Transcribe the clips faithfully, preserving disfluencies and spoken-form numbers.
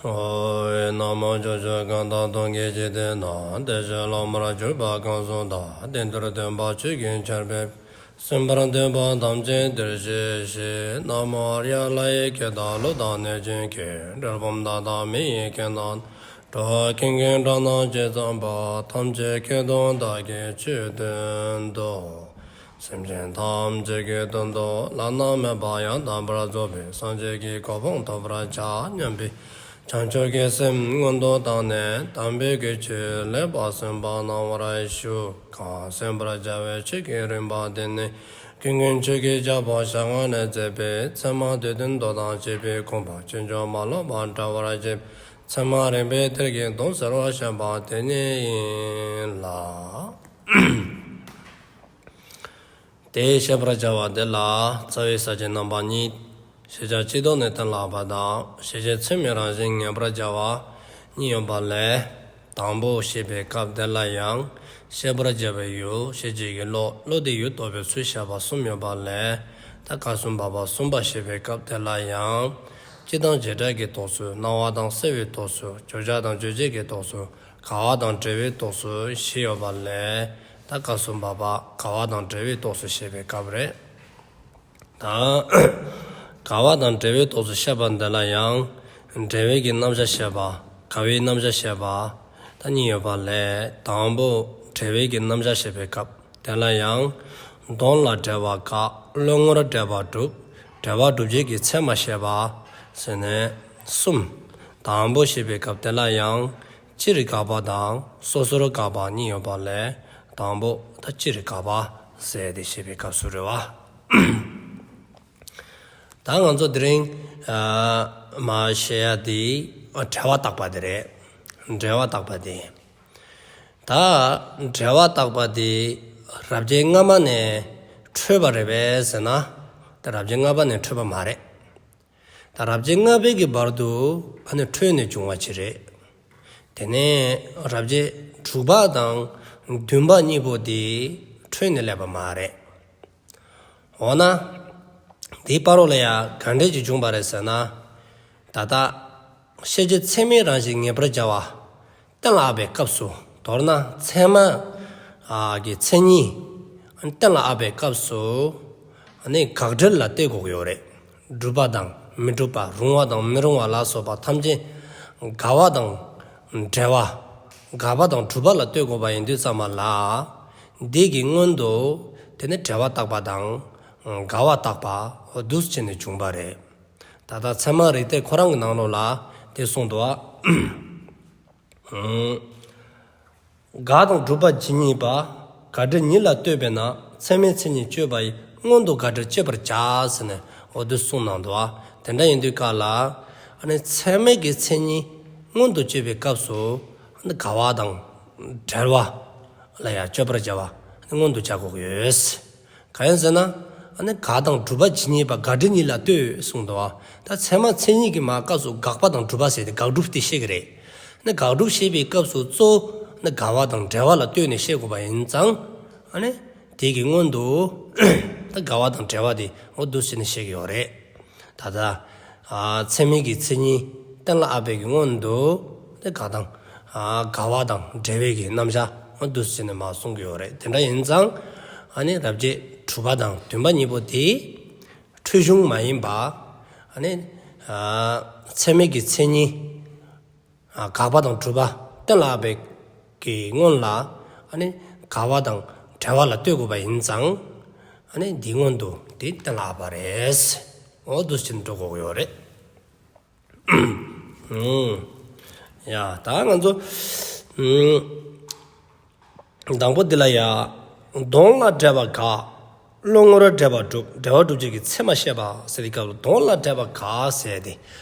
ཨོ། ན་མོ། ཕྱོགས་བཅུ་གང་དག་སྟོང་གི་འཇིག་རྟེན་ན། བདེ་གཤེགས་སློབ་མར་གྱུར་པ་གང་སུ་དག། དེང་འདིར་སྟོན་པ་ཆོས་ཀྱི་ཆར་འབེབས། གསན་པར་འདོད་པ་ཐམས་ཅད་འདིར་གཤེགས་ཤིག། ན་མོ་ཨཱརྱ། ལྷ་ཡི་སྐད་དང་ཀླུ་དང་གནོད་སྦྱིན་སྐད། གྲུལ་བུམ་དག་དང་མི་ཡི་སྐད་རྣམས། འགྲོ་བ་ཀུན་གྱི་སྒྲ་རྣམས་ཇི་ཙམ་པ། ཐམས་ཅད་སྐད་དུ་བདག་གིས་ཆོས་བསྟན་ཏོ། སེམས་ཅན་ཐམས་ཅད་ཀྱི་དོན་དུ་བླ་ན་མེད་པ་ཡང་དག་པར་རྫོགས་པའི་སངས་རྒྱས་ཀྱི་གོ་འཕང་ཐོབ་པར་བྱ་སྙམ་པའི་བྱང་ཆུབ་ཀྱི་སེམས་སྔོན་དུ་བཏང་ནས་དམ་པའི་གི་ཆོས་ལེགས་པར་གསན་པ་གནང་བར་ཞུ། གང་གསན་པར་བྱ་བའི་ཆོས་ཀྱི་རིམ་པ་དེ་ནི་ཀུན་མཁྱེན་ཆོས་ཀྱི་རྒྱལ་པོ་ཞལ་སྔ་ནས་མཛད་པའི་ཚད་མ་སྡེ་བདུན་མདོ་དང་བཅས་པའི་དགོངས་པ་ཕྱིན་ཅི་མ་ལོག་པར་འགྲེལ་བར་བྱེད་པའི་ཚད་མ་རིམ་པའི་གཏེར་གྱི་དོན་གསལ་བར་བཤད་པ་དེ་ཉིད་ཡིན་ལ། དེ་བཤད་པར་བྱ་བ་དེ་ལ་རྩ་བའི་ས་བཅད་རྣམ་པ་གཉིས། ཤེས་བྱ་སྤྱི་ལྡོག་ནས་གཏན་ལ་དབབ་པ་དང་། ཤེས་བྱེད་ཚད་མའི་རང་བཞིན་ངེས་པར་བྱ་བ་གཉིས་ཡོད་པ་ལས། དང་པོ་བཤད་པའི་སྐབས་དེ་ལ་ཡང་བཤད་པར་བྱ་བའི་ཡུལ། ཤེས་བྱེད་ཀྱི་བློ། བློ་དེས་ཡུལ་རྟོགས་པའི་ཚུལ་བཤད་པ་གསུམ་ཡོད་པ་ལས། ད་སྐབས་སུ་བབ་པ་གསུམ་པ་བཤད་པའི་སྐབས་དེ་ལ་ཡང་། སྤྱི་དང་བྱེ་བྲག་གི་རྟོགས་ཚུལ། སྣང་བ་དང་སེལ་བའི་རྟོགས་ཚུལ། བརྗོད་བྱ་དང་རྗོད་བྱེད་ཀྱི་རྟོགས་ཚུལ། དགག་པ་དང་འགྲེལ་བའི་རྟོགས་ཚུལ་བཞི་ཡོད་པ་ལས། ད་སྐབས་སུ་བབ་པ་དགག་པ་དང་འགྲེལ་བའི་རྟོགས་ཚུལ་བཤད་པའི་སྐབས་རེད། ད་དགག་པ་དང་འགྲེལ་བའི་རྟོགས་ཚུལ་བཤད་པ་འདི་ལ་ཡང་། འགྲེལ་བའི་གི་རྣམ་གཞག་བཤད་པ། དགག་པའི་རྣམ་གཞག་བཤད་པ། ད་གཉིས་ཡོད་པ་ལས། དང་པོ་འགྲེལ་བའི་གི་རྣམ་གཞག་བཤད་པའི་སྐབས་དེ་ལ་ཡང་། དོན་ལ་འགྲེལ་བ་དགག་བློ་ངོར་འགྲེལ་པ་སྒྲུབ། འགྲེལ་པ་སྒྲུབ་བྱེད་ཀྱི་ཚད་མ་བཤད་པ། ཟེར་ནས་གསུམ། དང་པོ་བཤད་པའི་སྐབས་དེ་ལ་ཡང་། སྤྱིར་དགག་པ་དང་སོ་སོར་དགག་པ་གཉིས་ཡོད་པ་ལས། དང་པོ་ད་སྤྱིར་དགག་པ་ཟེར་ཏེ་བཤད་པའི་སྐབས་སུ་རེད་བ། ད་ང་ཚོ་དེ་རིང་ཨ་མར་བཤད་ཡ་དེ་འགྲེལ་པ་བརྟག་པ་དེ་རེད། འགྲེལ་པ་བརྟག་པ་དེ། ད་འགྲེལ་པ་བརྟག་པ་དེ་རབ་བྱེད་སྔ་མ་ནས་འཕྲོས་པ་རེད་པས་ཟེར་ན། ད་རབ་བྱེད་ལྔ་པ་ནས་འཕྲོས་པ་མ་རེད། ད་རབ་བྱེད་ལྔ་པའི་གི་བར་དུ་ཨ་ནི་འཕྲོས་ནས་བྱུང་བ་ཅིག་རེད། དེ་ནས་རབ་བྱེད་དྲུག་པ་དང་བདུན་པ་གཉིས་པོ་དེ་འཕྲོས་ནས་སླེབས་པ་མ་རེད། འོ་ན། དེའི་བར་རོ་ལ་ཡང་ག་འདྲས་ཅིག་བྱུང་བ་རེད་ཟེར་ན། ད་ལྟ། ཤེས་བྱེད་ཚད་མའི་རང་བཞིན་ངེས་པར་བྱ་བ། གཏན་ལ་དབབ་པའི་སྐབས་སུ། མདོར་ན་ཚད་མ་གི་མཚན་ཉིད་གཏན་ལ་དབབ་པའི་སྐབས་སུ། ཨ་ནི་དགག་འགྲེལ་ལ་ལྟོས་དགོས་ཀྱི་ཡོད་རེད། གྲུབ་པ་དང་མི་གྲུབ་པ། རུང་བ་དང་མི་རུང་བ་ལ་སོགས་པ་ཐམས་ཅད་དགག་པ་དང་འགྲེལ་པ། དགག་པ་དང་སྒྲུབ་པ་ལ་ལྟོས་དགོས་པ་ཡིན་དུས་ཙམ་པ་ལ། འདི་གི་སྔོན་དུ་དེ་ནི་འགྲེལ་པ་བརྟག་པ་དང་དགག་པ་བརྟག་པ་འདུག་སེ་བྱས་ནས་བྱུང་བ་རེད། ད་ལྟ་ཚད་མ་རིགས་གཏེར་ཁོ་རང་གི་ནང་ལོགས་ལ་དེ་གསུངས་འདུག་ཨ། དགག་དང་སྒྲུབ་པ་ཇི་སྙེད་པ། དགག་འགྲེལ་ཉིད་ལ་ལྟོས་པས་ན། ཚད་མའི་མཚན་ཉིད་དཔྱོད་པ་ཡིས། སྔོན་དུ་དགག་འགྲེལ་དཔྱོད་པར་བྱ་ཟེར་ནས་འོ་དེ་གསུངས་གནང་འདུག་ཨ། དེ་འདྲ་ཡིན་དུས་སྐབས་ལ། ཨ་ནི་ཚད་མའི་གི་མཚན་ཉིད་སྔོན་དུ་དཔྱོད་པའི་སྐབས་སུ། ཨ་ནི་དགག་པ་དང་འགྲེལ་པ་ལ་ཡང་དཔྱོད་པར་བྱ་བ་ཨ་ནི་སྔོན་དུ་བྱ་དགོས་ཀྱི་ཡོད། གང་ཡིན་ཟེར་ན། ཨ་ནི་དགག་དང་སྒྲུབ་པ་ཇི་སྙེད་པ། དགག་འགྲེལ་ཉིད་ལ་ལྟོས་གསུངས་འདུག་བ། ད་ཚད་མ་མཚན་ཉིད་ཀྱི་མ་སྐབས་སུ་དགག་པ་དང་སྒྲུབ་པ་ཟེར་ཏེ་དགག་སྒྲུབ་དེ་བཤད་ཀྱི་རེད། ཨ་ནི་དགག་སྒྲུབ་བཤད་པའི་སྐབས་སུ་གཙོ་བོ་ཨ་ནི་དགག་པ་དང་འགྲེལ་པ་ལ་ལྟོས་ནས་བཤད་དགོས་པ་ཡིན་ཙང་། ཨ་ནི་དེ་གི་སྔོན་དུ་ད་དགག་པ་དང་འགྲེལ་པ་དེ་འོ་འདུག་སེ་བྱས་ནས་བཤད་ཀྱི་ཡོད་རེད། ད་ལྟ་ཨ་ཚད་མའི་གི་མཚན་ཉིད་གཏན་ལ་དབབ་པའི་གི་སྔོན་དུ་དེ་དགག་དང་ཨ་དགག་པ་དང་འགྲེལ་པའི་གི་རྣམ་གཞག་འོ་འདུག་སེ་བྱས་ནས་མར་གསུང་གི་ཡོད་རེད། དེ་འདྲ་ཡིན་ཙང་ཨ་ནི་རབ་བྱེད་དྲུག་པ་དང་བདུན་པ་གཉིས་པོ་དེ་འཕྲོས་གཞུང་མ་ཡིན་པ། ཨ་ནི་ཨ་ཚད་མའི་གི་མཚན་ཉིད་ཨ་དགག་པ་དང་སྒྲུབ་པ་གཏན་ལ་དབབ་པའི་གི་སྔོན་ལ་ཨ་ནི་དགག་པ་དང་འགྲེལ་པ་ལ་ལྟོས་དགོས་པ་ཡིན་ཙང་། ཨ་ནི་འདིའི་སྔོན་དུ་དེ་གཏན་ལ་དབབ་པ་རེད། འོ་འདུག་སེ་བྱས་ནས་འགྲོ་དགོས་ཀྱི་ཡོད་རེད། ཨུམ། ཡ། ད་ང་ཚོ་ཨུམ། དང་པོ་འདི་ལ་ཡ། དོན་ལ་འགྲེལ་པ་དགག་བློ་ངོར་འགྲེལ་པ་སྒྲུབ། འགྲེལ་པ་སྒྲུབ་བྱེད་ཀྱི་ཚད་མ་བཤད་པ་ཟེར་དེ་སྐབས་ལ་དོན་ལ་འགྲེལ་པ་དགག་ཟེར་ཏེ་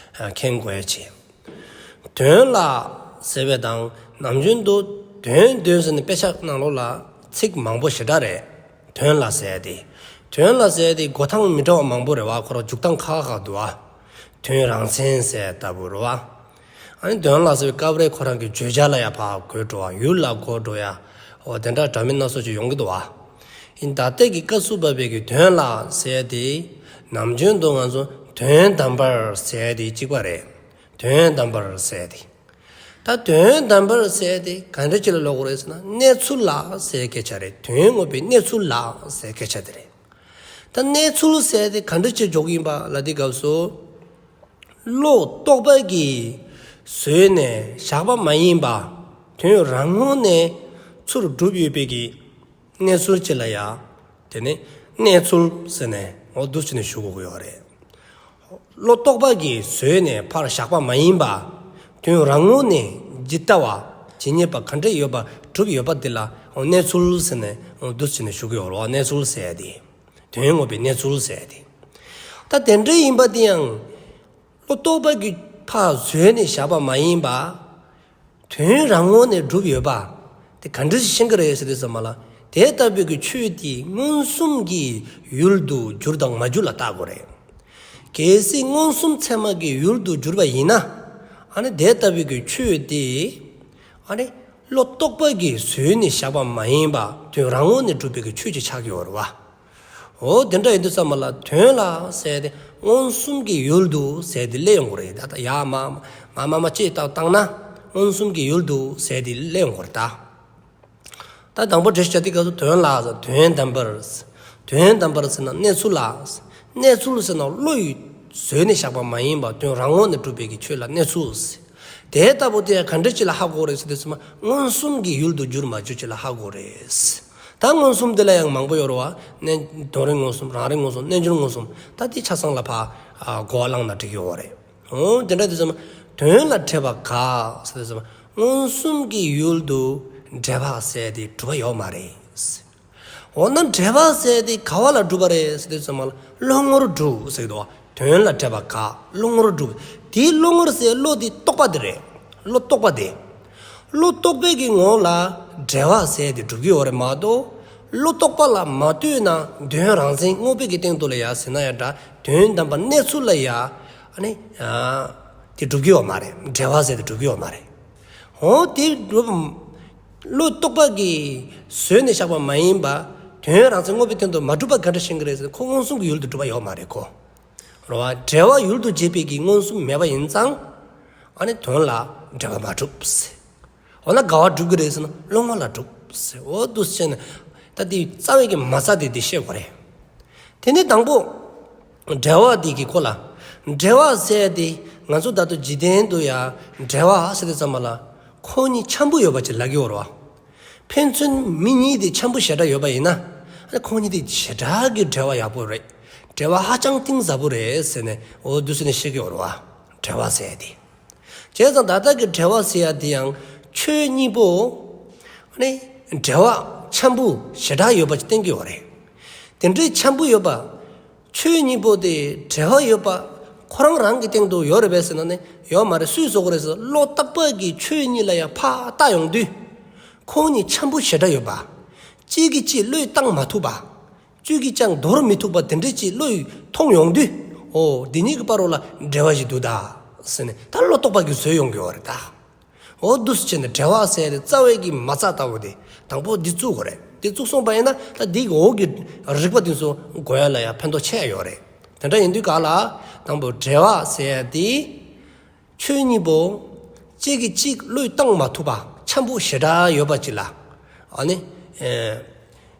མཁྱེན་དགོས་ཡ་ཆེ། དོན་ལ་ཟེར་བའི་དང་ནམ་རྒྱུན་དུ་དོན་དོན་ཟེར་ནས་དཔེ་ཆ་ནང་ལོགས་ལ་ཚིག་མང་པོ་ཞེ་དྲག་རེད། དོན་ལ་ཟེར་ཏེ། དོན་ལ་ཟེར་ཏེ་འགྲོ་སྟངས་མི་འདྲ་བ་མང་པོ་རེད་བ། ཁོ་རང་འཇུག་སྟངས་ཁག་ཁག་འདུག་བ། དོན་རང་མཚན་ཟེར་ལྟ་བུ་རེད་བ། ཨ་ནི་དོན་ལ་ཟེར་བའི་སྐབས་རེ་ཁོ་རང་གི་བརྗོད་བྱ་ལ་ཡ་ཕར་དགོད་འགྲོ་བ། ཡུལ་ལ་དགོད་འགྲོ་ཡ། འོ་དེ་འདྲ་འདྲ་མིན་སྣ་ཚོགས་ཅིག་ཡོང་གི་འདུག་བ། ཡིན་ད་ལྟའི་གི་སྐབས་སུ་བབས་པའི་གི་དོན་ལ་ཟེར་ཏེ། ནམ་རྒྱུན་དུ་ང་ཚོ་དོན་དམ་པར་ཟེར་ཏེ་གཅིག་པ་རེད། དོན་དམ་པར་ཟེར་ཏེ། ད་དོན་དམ་པར་ཟེར་ཏེ་ག་འདྲ་ཅིག་ལ་ཀློག་དགོས་རེད་ཟེར་ན། གནས་ཚུལ་ལ་ཟེར་སྐད་ཆ་རེད། དོན་དངོས་པོའི་གནས་ཚུལ་ལ་ཟེར་སྐད་ཆ་དེ་རེད། ད་གནས་ཚུལ་ཟེར་ཏེ་ག་འདྲ་ཅིག་འཇོག་གི་ཡིན་པ་ལབ་དུས་སྐབས་སུ། བློ་རྟོག་པ་གིས་བཟོས་ནས་བཞག་པ་མ་ཡིན་པ། དོན་རང་ངོས་ནས་ཚུར་གྲུབ་ཡོད་པའི་གི་གནས་ཚུལ་ཅིག་ལ་ཡ། དེ་ནི་གནས་ཚུལ་ཟེར་ནས་འོ་འདུག་བྱས་ནས་ཞུ་དགོས་ཀྱི་ཡོད་རེད། བློ་རྟོག་པ་གིས་བཟོས་ནས་ཕར་བཞག་པ་མ་ཡིན་པ། དོན་རང་ངོས་ནས་ཇི་ལྟ་བ་ཇི་སྙེད་པ་ག་འདྲ་ཡོད་པ་གྲུབ་ཡོད་པ་དེ་ལ་གནས་ཚུལ་ཟེར་ནས་འདུག་བྱས་ནས་ཞུ་གི་ཡོད་རེད་བ། གནས་ཚུལ་ཟེར་ཡ་དེ། དོན་དངོས་པོའི་གནས་ཚུལ་ཟེར་ཡ་དེ། ད་དེ་འདྲ་ཡིན་པ་དེ་ཡང་། བློ་རྟོག་པ་གིས་ཕར་བཟོས་ནས་བཞག་པ་མ་ཡིན་པ། དོན་རང་ངོས་ནས་གྲུབ་ཡོད་པ། དེ་ག་འདྲ་ཞིག་ཤེས་ཀྱི་རེད་ཟེར་དུས་ཙམ་པ་ལ། དེ་ལྟ་བུའི་གི་ཆོས་དེ་མངོན་སུམ་གྱི་ཡུལ་དུ་གྱུར་དང་མ་གྱུར་ལ་བལྟ་དགོས་རེད། གལ་སྲིད་མངོན་སུམ་ཚད་མ་གི་ཡུལ་དུ་གྱུར་པ་ཡིན་ན། ཨ་ནི་དེ་ལྟ་བུའི་གི་ཆོས་དེ། ཨ་ནི་བློ་རྟོག་པ་གིས་བཟོས་ནས་བཞག་པ་མ་ཡིན་པ། དོན་རང་ངོས་ནས་གྲུབ་པའི་གི་ཆོས་ཅིག་ཆགས་ཀྱི་ཡོད་རེད་བ། འོ་དེ་འདྲ་ཡིན་དུས་ཙམ་པ་ལ་དོན་ལ་ཟེར་ཏེ་མངོན་སུམ་གྱི་ཡུལ་དུ་ཟེར་ཏེ་སླེབས་ཡོང་གི་རེད། ད་ལྟ་ཡ་མ་མ་མ་མ་ཅེས་བཏགས་བཏང་ན་མངོན་སུམ་གྱི་ཡུལ་དུ་ཟེར་ཏེ་སླེབས་ཡོང་གི་རེད་ད། ད་དང་པོ་འགྲེལ་བཤད་དེ་སྐབས་སུ་དོན་ལ་ཟེར། དོན་དམ་པར། དོན་དམ་པར་ཟེར་ན་གནས་ཚུལ་ལ། གནས་ཚུལ་ཟེར་ན་བློ་ཡིས་བཟོས་ནས་བཞག་པ་མ་ཡིན་པ། དོན་རང་ངོས་ནས་གྲུབ་པའི་གི་ཆོས་ལ་གནས་ཚུལ་ཟེར། དེ་ལྟ་བུ་དེ་ཡང་ག་འདྲ་ཅིག་ལ་ཧ་གོ་རེད་ཟེར་དུས་ཙམ་པ། མངོན་སུམ་གྱི་ཡུལ་དུ་གྱུར་མ་གྱུར་ཅིག་ལ་ཧ་གོ་རེད། ད་མངོན་སུམ་དེ་ལ་ཡང་མང་པོ་ཡོད་རེད་བ། ནས་དོན་རིག་མངོན་སུམ། རང་རིག་མངོན་སུམ། རྣལ་འབྱོར་མངོན་སུམ། ད་དེ་ཆ་ཚང་ལ་ཕར་གོ་བ་བླངས་ན་འགྲིག་གི་ཡོད་རེད། འོ་དེ་འདྲ་དུས་ཙམ་པ། དོན་ལ་འབྲེལ་བ་དགག་ཟེར་དུས་ཙམ་པ། མངོན་སུམ་གྱི་ཡུལ་དུ་འབྲེལ་བ་ཟེར་དེ་གྲུབ་པ་ཡོད་མ་རེད། འོ་ན་འབྲེལ་བ་ཟེར་དེ་ག་བ་ལ་གྲུབ་པ་རེད་ཟེར་དུས་ཙམ་པ་ལ། བློ་ངོར་གྲུབ་ཟེར་གི་འདུག་བ། དོན་ལ་འབྲེལ་བ་དགག་བློ་ངོར་གྲུབ། དེའི་བློ་ངོར་ཟེར་བློ་དེ་རྟོག་པ་དེ་རེད། བློ་རྟོག་པ་དེ། བློ་རྟོག་པའི་གི་ངོ་ལ་འབྲེལ་བ་ཟེར་དེ་གྲུབ་ཀྱི་ཡོད་རེད་མ་གཏོགས། བློ་རྟོག་པ་ལ་མ་ལྟོས་ན་དོན་རང་མཚན་དངོས་པོའི་གི་སྟེང་དུ་ལ་ཡ་ཟེར་ན་ཡ་འདྲ། དོན་དམ་པ་གནས་ཚུལ་ལ་ཡ། ཨ་ནི། དེ་གྲུབ་ཀྱི་ཡོད་མ་རེད། འབྲེལ་བ་ཟེར་དེ་གྲུབ་ཀྱི་ཡོད་མ་རེད། འོ་དེ་གྲུབ། བློ་རྟོག་པ་གིས་བཟོས་ནས་བཞག་པ་མ་ཡིན་པ། དོན་རང་མཚན་དངོས་པོའི་སྟེང་དུ་མ་གྲུབ་པ་ག་འདྲ་ཤེས་ཀྱི་རེད་ཟེར་ན། ཁོ་མངོན་སུམ་གྱི་ཡུལ་དུ་གྲུབ་པ་ཡོད་མ་རེད་ཁོ། རེད་བ། འབྲེལ་བ་ཡུལ་དུ་བྱེད་པའི་གི་མངོན་སུམ་མེད་པ་ཡིན་ཙང་། ཨ་ནི་དོན་ལ་འབྲེལ་བ་མ་གྲུབ་ཟེར། འོ་ན་ག་བ་གྲུབ་ཀྱི་རེད་ཟེར་ན་བློ་ངོ་ལ་གྲུབ་ཟེར། འོ་འདུག་སེ་བྱས་ནས་ད་དེ་རྩ་བའི་གི་མ་རྩ་དེ་དེ་ཤེས་དགོས་རེད། དེ་ནས་དང་པོ། འབྲེལ་བ་དེ་གི་སྐོར་ལ། འབྲེལ་བ་ཟེར་དེ་ང་ཚོ་ད་དུང་འཇིག་རྟེན་དུ་ཡ་འབྲེལ་བ་ཟེར་དུས་ཙམ་པ་ལ། ཁོ་གཉིས་འཆམ་པོ་ཡོད་པ་ཅིག་ལབ་ཀྱི་ཡོད་རེད་བ། ཕན་ཚུན་མི་གཉིས་དེ་འཆམ་པོ་ཞེ་དྲག་ཡོད་པ་ཡིན་ན། ཨ་ནི་ཁོ་གཉིས་དེ་ཞེ་དྲག་གི་འབྲེལ་བ་ཡག་པོ་རེད། འབྲེལ་བ་ཧ་ཅང་གཏིང་ཟབ་པོ་རེད་ཟེར་ནས་འོ་འདུག་སེ་ནས་བཤད་ཀྱི་ཡོད་རེད་བ། འབྲེལ་བ་ཟེར་དེ། བྱས་ཙང་ད་ལྟ་གི་འབྲེལ་བ་ཟེར་ཡ་དེ་ཡང་ཆོས་གཉིས་པོ། ཨ་ནི། འབྲེལ་བ་འཆམ་པོ་ཞེ་དྲག་ཡོད་པ་ཅིག་བསྟན་གྱི་ཡོད་རེད། དེ་འདྲའི་འཆམ་པོ་ཡོད་པ། ཆོས་གཉིས་པོ་དེ་འབྲེལ་བ་ཡོད་པ། ཁོ་རང་རང་གི་སྟེང་དུ་ཡོད་རེད་པས་ཟེར་ན་ནི་ཡོད་མ་རེད། སུས་བཟོ་གི་རེད་ཟེར་ན། བློ་རྟག་པ་གིས་ཆོས་གཉིས་ལ་ཡང་ཕར་བལྟ་ཡོང་དུས། ཁོ་གཉིས་འཆམ་པོ་ཞེ་དྲག་ཡོད་པ། གཅིག་གིས་གཅིག་བློས་བཏང་མ་ཐུབ་པ། གཅིག་གིས་ཀྱང་འདོར་མི་ཐུབ་པ་དེ་འདྲ་ཅིག་བློས་མཐོང་ཡོང་དུས། ཨོ་འདི་གཉིས་ཀྱི་བར་རོ་ལ་འབྲེལ་བ་ཞིག་འདུག་ད། ཟེར་ནས་ད་བློ་རྟོག་པ་གིས་བཟོས་ཡོང་གི་ཡོད་རེད་ད། ཨོ་འདུག་སེ་བྱས་ནས་འབྲེལ་བ་ཟེར་ཏེ་རྩ་བའི་གི་མ་རྩ་ལྟ་བུ་དེ་དང་པོ་འདི་བཙུགས་དགོས་རེད། འདི་བཙུགས་སོང་པ་ཡིན་ན་ད་འདི་གི་འོག་གི་རིགས་པ་དེ་ཚོ་གོ་ཡ་ལ་ཡ་ཕན་ཐོགས་ཆེ་ཡ་ཡོད་རེད། དེ་འདྲ་ཡིན་དུས་ག་ལ་དང་པོ་འབྲེལ་བ་ཟེར་ཡ་དེ། ཆོས་གཉིས་པོ། གཅིག་གིས་གཅིག་བློས་བཏང་མ་ཐུབ་པ་འཆམ་པོ་ཞེ་དྲག་ཡོད་པ་ཅིག་ལ། ཨ་ནི། ཨེ།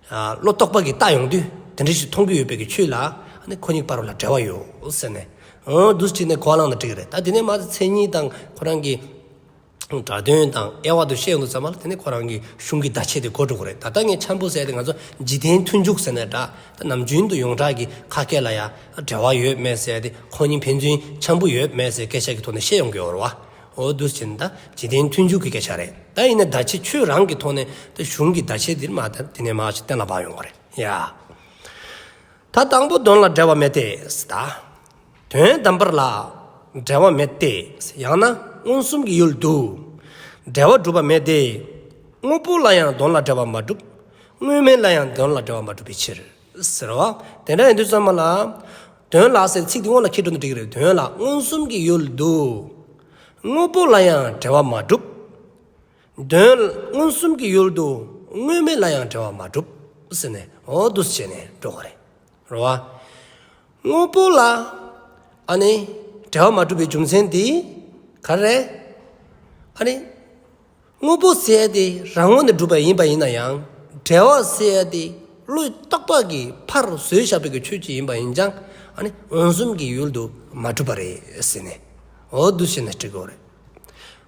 ཨ། བློ་རྟོག་པ་གིས་བལྟ་ཡོང་དུས་དེ་འདྲ་ཞིག་མཐོང་གི་ཡོད་པའི་གི་ཆོས་ལ། ཨ་ནི་ཁོ་གཉིས་བར་ལ་འབྲེལ་བ་ཡོད་ཟེར་ནས། ཨོ་འདུག་སེ་བྱས་ནས་གོ་བ་བླངས་ན་འགྲིག་གི་རེད། ད་དེ་ནས་མ་ཚེ་མཚན་ཉིད་དང་ཁོ་རང་གི། སྒྲ་དོན་དང་དབྱེ་བ་དུ་བཤད་ཡོང་དུས་ཙམ་པ་ལ་དེ་ནས་ཁོ་རང་གི་གཞུང་གི་བརྡ་ཆད་དེ་གོ་འགྲོ་གི་རེད། ད་ལྟ་ངས་འཆམ་པོ་ཟེར་ཏེ་ང་ཚོ་འཇིག་རྟེན་མཐུན་འཇུག་ཟེར་ནས་འདྲ། ད་ནམ་རྒྱུན་དུ་ཡོངས་གྲགས་ཀྱི་ཁ་སྐད་ལ་ཡང་འབྲེལ་བ་ཡོད་མེད་ཟེར་ཏེ་ཁོ་གཉིས་ཕན་ཚུན་འཆམ་པོ་ཡོད་མེད་ཟེར་སྐད་ཆ་གི་ཐོག་ནས་བཤད་ཡོང་གི་ཡོད་རེད་བ། འོ་འདུག་སེ་བྱས་ནས་ད་འཇིག་རྟེན་མཐུན་འཇུག་གི་སྐད་ཆ་རེད། ད་ཡིན་ན་བརྡ་ཆད་ཆོས་རང་གི་ཐོག་ནས་ད་གཞུང་གི་བརྡ་ཆད་འདིར་མ་ད་དེ་ནས་མ་ཞིག་གཏན་ལ་ཕབ་ཡོང་གི་རེད་ཡ། ད་དང་པོ་དོན་ལ་འབྲེལ་བ་མེད་དེ། ད་དོན་དམ་པར་ལ་འབྲེལ་བ་མེད་དེ། ཡང་ན་མངོན་སུམ་གྱི་ཡུལ་དུ་འབྲེལ་བ་གྲུབ་པ་མེད་དེ། དངོས་པོ་ལ་ཡང་དོན་ལ་འབྲེལ་བ་མ་གྲུབ། དངོས་མེད་ལ་ཡང་དོན་ལ་འབྲེལ་བ་མ་གྲུབ་པའི་ཕྱིར། ཟེར་བ། དེ་འདྲ་ཡིན་དུས་ཙམ་པ་ལ། དོན་ལ་ཟེར་ཚིག་དེ་སྔོན་ལ་ཁྱེར་འགྲོ་ན་འགྲིག་གི་རེད། དོན་ལ་མངོན་སུམ་གྱི་ཡུལ་དུ། དངོས་པོ་ལ་ཡང་འབྲེལ་བ་མ་གྲུབ། དོན་མངོན་སུམ་གྱི་ཡུལ་དུ་དངོས་མེད་ལ་ཡང་འབྲེལ་བ་མ་གྲུབ་ཟེར་ནས་འོ་འདུག་སེ་བྱས་ནས་འགྲོ་དགོས་རེད། རེད་བ། དངོས་པོ་ལ་ཨ་ནི་འབྲེལ་བ་མ་གྲུབ་པའི་རྒྱུ་མཚན་དེ་ ག་རེ། ཨ་ནི། དངོས་པོ་ཟེར་ཡ་དེ་རང་ངོས་ནས་གྲུབ་པ་ཡིན་པ་ཡིན་ན་ཡང་འབྲེལ་བ་ཟེར་ཡ་དེ་བློས་ཏག་ཏག་གིས་ཕར་བཟོས་བཞག་པའི་གི་ཆོས་ཅིག་ཡིན་པ་ཡིན་ཀྱང་ཨ་ནི་མངོན་སུམ་གྱི་ཡུལ་དུ་མ་གྲུབ་པ་རེད་ཟེར་ནས། འོ་འདུག་བྱས་ནས་འགྲིག་གི་རེད།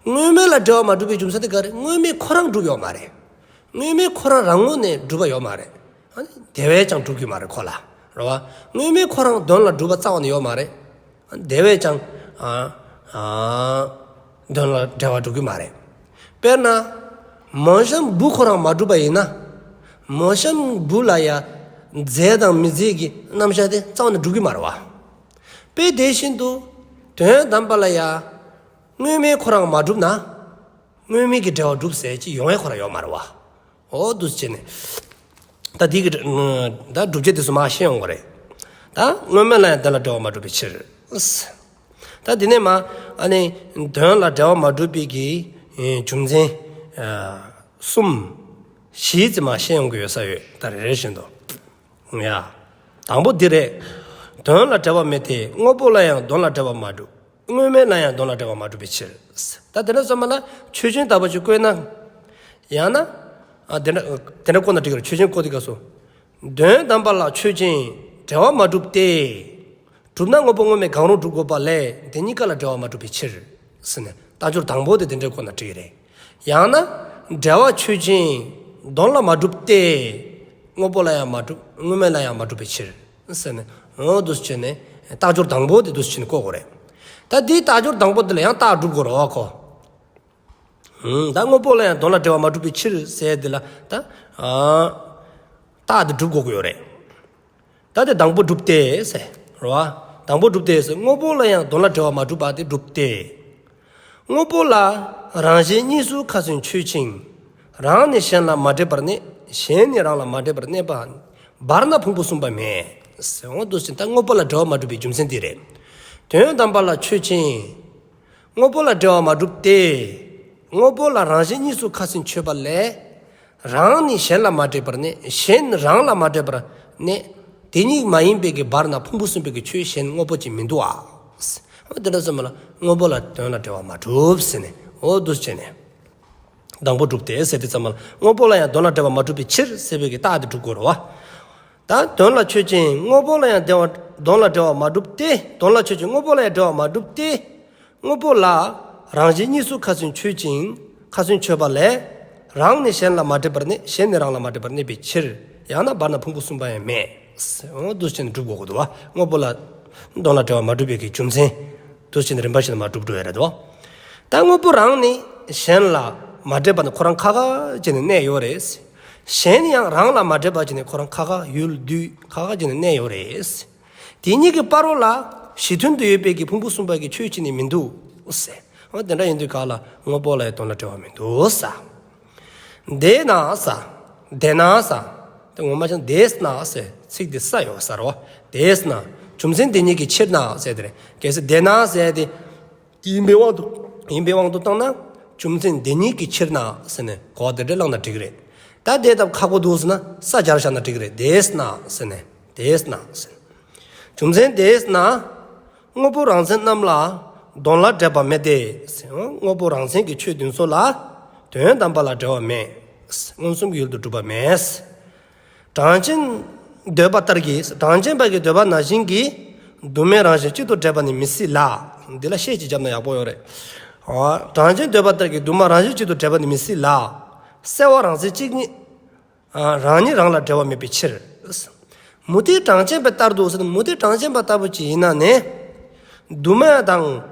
དངོས་མེད་ལ་འབྲེལ་བ་མ་གྲུབ་པའི་རྒྱུ་མཚན་དེ་ག་རེ། དངོས་མེད་ཁོ་རང་གྲུབ་ཡོད་མ་རེད། དངོས་མེད་ཁོ་རང་རང་ངོས་ནས་གྲུབ་པ་ཡོད་མ་རེད། ཨ་ནི་དེ་བས་ཀྱང་གྲུབ་ཀྱི་མ་རེད་ཁོ་ལ། རེད་བ། དངོས་མེད་ཁོ་རང་དོན་ལ་གྲུབ་པ་རྩ་བ་ནས་ཡོད་མ་རེད། དེ་བས་ཀྱང་ཨ་ཨ་དོན་ལ་འབྲེལ་བ་འགྲོ་གི་མ་རེད། དཔེར་ན། མོ་གཤམ་བུ་ཁོ་རང་མ་གྲུབ་པ་ཡིན་ན། མོ་གཤམ་བུ་ལ་ཡ་རྫས་དང་མི་རྫས་ཀྱི་རྣམ་གཞག་དེ་རྩ་བ་ནས་འགྲུབ་ཀྱི་མ་རེད་བ། དཔེ་དེ་བཞིན་དུ་དོན་དམ་པ་ལ་ཡ་དངོས་མེད་ཁོ་རང་མ་གྲུབ་ན། དངོས་མེད་ཀྱི་འབྲེལ་བ་གྲུབ་ཟེར་ཅིག་ཡོང་ཡ་ཁོ་རང་ཡོད་མ་རེད་བ། འོ་འདུག་བྱས་ནས། ད་འདི་གི་ད་སྒྲུབ་བྱེད་དེ་ཚོ་མར་ཤེས་ཡོང་གི་རེད། ད་དངོས་མེད་ལ་ཡང་དོན་ལ་འབྲེལ་བ་མ་གྲུབ་པའི་ཕྱིར། ད་འདི་ནས་མ་ཨ་ནི་དོན་ལ་འབྲེལ་བ་མ་གྲུབ་པའི་གི་རྒྱུ་མཚན་གསུམ་བཞི་ཙམ་མར་ཤེས་ཡོང་གི་ཡོད་ས་ཡོད་ད་རེ་རེ་བཞིན་དུ། ཡ། དང་པོ་འདི་རེད། དོན་ལ་འབྲེལ་བ་མེད་དེ་དངོས་པོ་ལ་ཡང་དོན་ལ་འབྲེལ་བ་མ་གྲུབ། དངོས་མེད་ལ་ཡང་དོན་ལ་འབྲེལ་བ་མ་གྲུབ་པའི་ཕྱིར། ད་དེ་འདྲ་སོང་བ་ལ་ཆོས་ཅན་ལྟ་བུ་ཞིག་བཀོད་ན། ཡང་ན། ཨ་དེ་འདྲ་དེ་འདྲ་བཀོད་ན་འགྲིག་གི་རེད། ཆོས་ཅན་བཀོད་དུས་སྐབས་སུ། དོན་དམ་པ་ལ་ཆོས་ཅན་འབྲེལ་བ་མ་གྲུབ་སྟེ། གྲུབ་ན་དངོས་པོ་དངོས་མེད་གང་རུང་སྒྲུབ་དགོས་པ་ལས་དེ་གཉིས་ཀ་ལ་འབྲེལ་བ་མ་གྲུབ་པའི་ཕྱིར། ཟེར་ནས་རྟགས་སྦྱོར་དང་པོ་དེ་དེ་འདྲ་བཀོད་ན་འགྲིག་གི་རེད། ཡང་ན། འབྲེལ་བ་ཆོས་ཅན། དོན་ལ་མ་གྲུབ་སྟེ། དངོས་པོ་ལ་ཡང་མ་གྲུབ། དངོས་མེད་ལ་ཡང་མ་གྲུབ་པའི་ཕྱིར། ཟེར་ནས། འོ་འདུག་སེ་བྱས་ནས། རྟགས་སྦྱོར་དང་པོ་དེ་འདུག་སེ་བྱས་ནས་བཀོད་དགོས་རེད། ད་དེའི་རྟགས་སྦྱོར་དང་པོ་དེ་ལ་ཡང་རྟགས་སྒྲུབ་དགོས་རེད་བ་ཁོ། ཧུམ། ད་དངོས་པོ་ལ་ཡང་དོན་ལ་འབྲེལ་བ་མ་གྲུབ་པའི་ཕྱིར་ཟེར་དེ་ལ་ད། ཨ། རྟགས་དེ་སྒྲུབ་དགོས་ཀྱི་ཡོད་རེད། ད་དེ་དང་པོ་གྲུབ་སྟེ་ཟེར། རེད་བ། དང་པོ་གྲུབ་སྟེ་ཟེར། དངོས་པོ་ལ་ཡང་དོན་ལ་འབྲེལ་བ་མ་གྲུབ་པ་དེ་གྲུབ་སྟེ། དངོས་པོ་ལ་རང་གཞན་གཉིས་སུ་ཁ་ཚོན་ཆོད་ཅིང་། རང་ནི་གཞན་ལ་མ་འདྲེས་པར་གནས། གཞན་ནི་རང་ལ་མ་འདྲེས་པར་གནས་པ། བར་ན་ཕུང་པོ་གསུམ་པ་མེད། ཟེར། འོ་འདུག་སེ་ད་དངོས་པོ་ལ་འབྲེལ་བ་མ་གྲུབ་པའི་རྒྱུ་མཚན་དེ་རེད། དོན་དམ་པ་ལ་ཆོས་ཅན། དངོས་པོ་ལ་འབྲེལ་བ་མ་གྲུབ་སྟེ། དངོས་པོ་ལ་རང་གཞན་གཉིས་སུ་ཁ་ཚོན་ཆོད་པ་ལས། རང་ནི་གཞན་ལ་མ་འདྲེས་པར་གནས། གཞན་རང་ལ་མ་འདྲེས་པར་གནས། དེ་གཉིས་མ་ཡིན་པའི་གི་བར་ན་ཕུང་པོ་གསུམ་པའི་གི་ཆོས་གཞན་དངོས་པོ་ཅིག་མི་འདུག་ཨ། འོ་དེ་འདྲ་སོང་བ་ལ་དངོས་པོ་ལ་དོན་ལ་འབྲེལ་བ་མ་གྲུབ་ཟེར་ནས། འོ་འདུག་སེ་བྱས་ནས། དང་པོ་གྲུབ་སྟེ་ཟེར་དུས་ཙམ་པ་ལ་དངོས་པོ་ལ་ཡང་དོན་ལ་འབྲེལ་བ་མ་གྲུབ་པའི་ཕྱིར་ཟེར་བའི་གི་རྟགས་དེ་སྒྲུབ་དགོས་རེད་བ། ད་དོན་ལ་ཆོས་ཅན། དངོས་པོ་ལ་ཡང་འབྲེལ་བ་དོན་ལ་འབྲེལ་བ་མ་གྲུབ་སྟེ། དོན་ལ་ཆོས་ཅན། དངོས་པོ་ལ་ཡང་འབྲེལ་བ་མ་གྲུབ་སྟེ། དངོས་པོ་ལ་རང་གཞན་གཉིས་སུ་ཁ་ཚོན་ཆོད་ཅིང་། ཁ་ཚོན་ཆོད་པ་ལས། རང་ནི་གཞན་ལ་མ་འདྲེས་པར་གནས། གཞན་ནི་རང་ལ་མ་འདྲེས་པར་གནས་པའི་ཕྱིར། ཡང་ན་བར་ན་ཕུང་པོ་གསུམ་པ་ཡང་མེད། འོ་འདུག་སེ་བྱས་ནས་སྒྲུབ་དགོས་ཀྱི་འདུག་བ། དངོས་པོ་ལ་དོན་ལ་འབྲེལ་བ་མ་གྲུབ་པའི་གི་རྒྱུ་མཚན། འདུག་སེ་བྱས་ནས་རིམ་པ་བཞིན་དུ་མར་སྒྲུབ་འགྲོ་ཡ་རེད་དོ། ད་དངོས་པོ་རང་ནི་གཞན་ལ་མ་འདྲེས་པ་ནི་ཁོ་རང་ཁ་ཁ་བྱས་ནས་གནས་ཡོད་རེད། གཞན་ནི་ཡང་རང་ལ་མ་འདྲེས་པ་བྱས་ནས་ཁོ་རང་ཁ་ཁ་ཡུལ་དུས་ཁ་ཁ་བྱས་ནས་གནས་ཡོད་རེད། དེ་གཉིས་ཀྱི་བར་རོ་ལ་གཞི་མཐུན་དུ་ཡོད་པའི་གི་ཕུང་པོ་གསུམ་པ་གི་ཆོས་གཅིག་ནི་མི་འདུག་ཟེར། འོ་དེ་འདྲ་ཡིན་དུས་ག་ལ་དངོས་པོ་ལ་ཡང་དོན་ལ་འབྲེལ་བ་མི་འདུག་ས། དེས་ན་ས། དེས་ན་ས། དེ་ངོ་མ་ཅང་དེས་ན་ཟེར་ཚིག་དེ་ས་ཡོད་ས་རོ། དེས་ན། རྒྱུ་མཚན་དེ་ཉིད་ཀྱི་ཕྱིར་ན་ཟེར་དེ་རེད། གལ་སྲིད་དེས་ན་ཟེར་དེ། ཡིན་པའི་དབང་དུ། ཡིན་པའི་དབང་དུ་བཏང་ན། རྒྱུ་མཚན་དེ་ཉིད་ཀྱི་ཕྱིར་ན་ཟེར་ནས་གོ་བ་དེ་འདྲ་བླངས་ན་འགྲིག་གི་རེད། ད་དེ་ལྟ་བུ་ཁག་པོ་འདུག་ཟེར་ན་ས་སྦྱར་བཞག་ན་འགྲིག་གི་རེད། དེས་ན་ཟེར་ནས། དེས་ན་ཟེར། རྒྱུ་མཚན་དེས་ན། དངོས་པོ་རང་མཚན་རྣམས་ལ་དོན་ལ་འབྲེལ་བ་མེད་དེ། དངོས་པོ་རང་མཚན་གྱི་ཆོས་དེ་ཚོ་ལ་དོན་དམ་པ་ལ་འབྲེལ་བ་མེད། མངོན་སུམ་གྱི་ཡུལ་དུ་གྲུབ་པ་མེད། གྲངས་ཅན་འདོད་པ་ལྟར་གྱི། གྲངས་ཅན་པ་གི་འདོད་པ་ནང་བཞིན་གྱི་དུ་མའི་རང་བཞིན་གཅིག་ཏུ་འདྲེས་པ་ནི་མི་སྲིད་ལ། འདི་ལ་ཤད་ཅིག་བརྒྱབ་ན་ཡག་པོ་ཡོད་རེད། གྲངས་ཅན་འདོད་པ་ལྟར་གྱི་དུ་མ་རང་བཞིན་གཅིག་ཏུ་འདྲེས་པ་ནི་མི་སྲིད་ལ། གསལ་བ་རང་མཚན་གཅིག་ཉིད། རང་ཉིད་རང་ལ་འབྲེལ་བ་མེད་པའི་ཕྱིར། མུ་སྟེགས་གྲངས་ཅན་པ་ལྟར་དུ་ཟེར་ན་མུ་སྟེགས་གྲངས་ཅན་པ་ལྟ་བུ་ཅིག་ཡིན་ན་ནི། དུ་མ་དང་།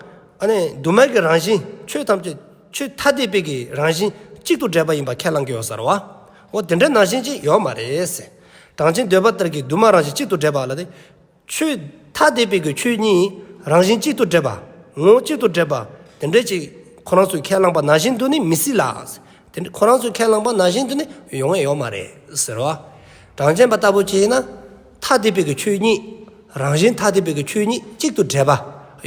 ཨ་ནི་དུ་མ་གི་རང་བཞིན་ཆོས་ཐམས་ཅད་ཆོས་ཐ་དད་པའི་གི་རང་བཞིན་གཅིག་ཏུ་འདྲེས་པ་ཡིན་པ་ཁས་བླང་གི་ཡོད་ས་རེད་བ། འོ་དེ་འདྲ་ནང་བཞིན་ཅིག་ཡོད་མ་རེད་ཟེར། གྲངས་ཅན་འདོད་པ་ལྟར་གྱི་དུ་མ་རང་བཞིན་གཅིག་ཏུ་འདྲེས་པ་ལ་དེ། ཆོས་ཐ་དད་པའི་གི་ཆོས་གཉིས་རང་བཞིན་གཅིག་ཏུ་འདྲེས་པ། ངོ་བོ་གཅིག་ཏུ་འདྲེས་པ། དེ་འདྲ་ཅིག་ཁོ་རང་ཚོས་ཁས་བླངས་པ་ནང་བཞིན་དུ་ནི་མི་སྲིད་ལ། དེ་འདྲ་ཁོ་རང་ཚོས་ཁས་བླངས་པ་ནང་བཞིན་དུ་ནི་ཡོང་ཡ་ཡོད་མ་རེད་ཟེར་བ། གྲངས་ཅན་པ་ལྟ་བུ་ཅིག་ཡིན་ན། ཐ་དད་པའི་གི་ཆོས་གཉིས་རང་བཞིན་ཐ་དད་པའི་གི་ཆོས་གཉིས་གཅིག་ཏུ་འདྲེས་པ་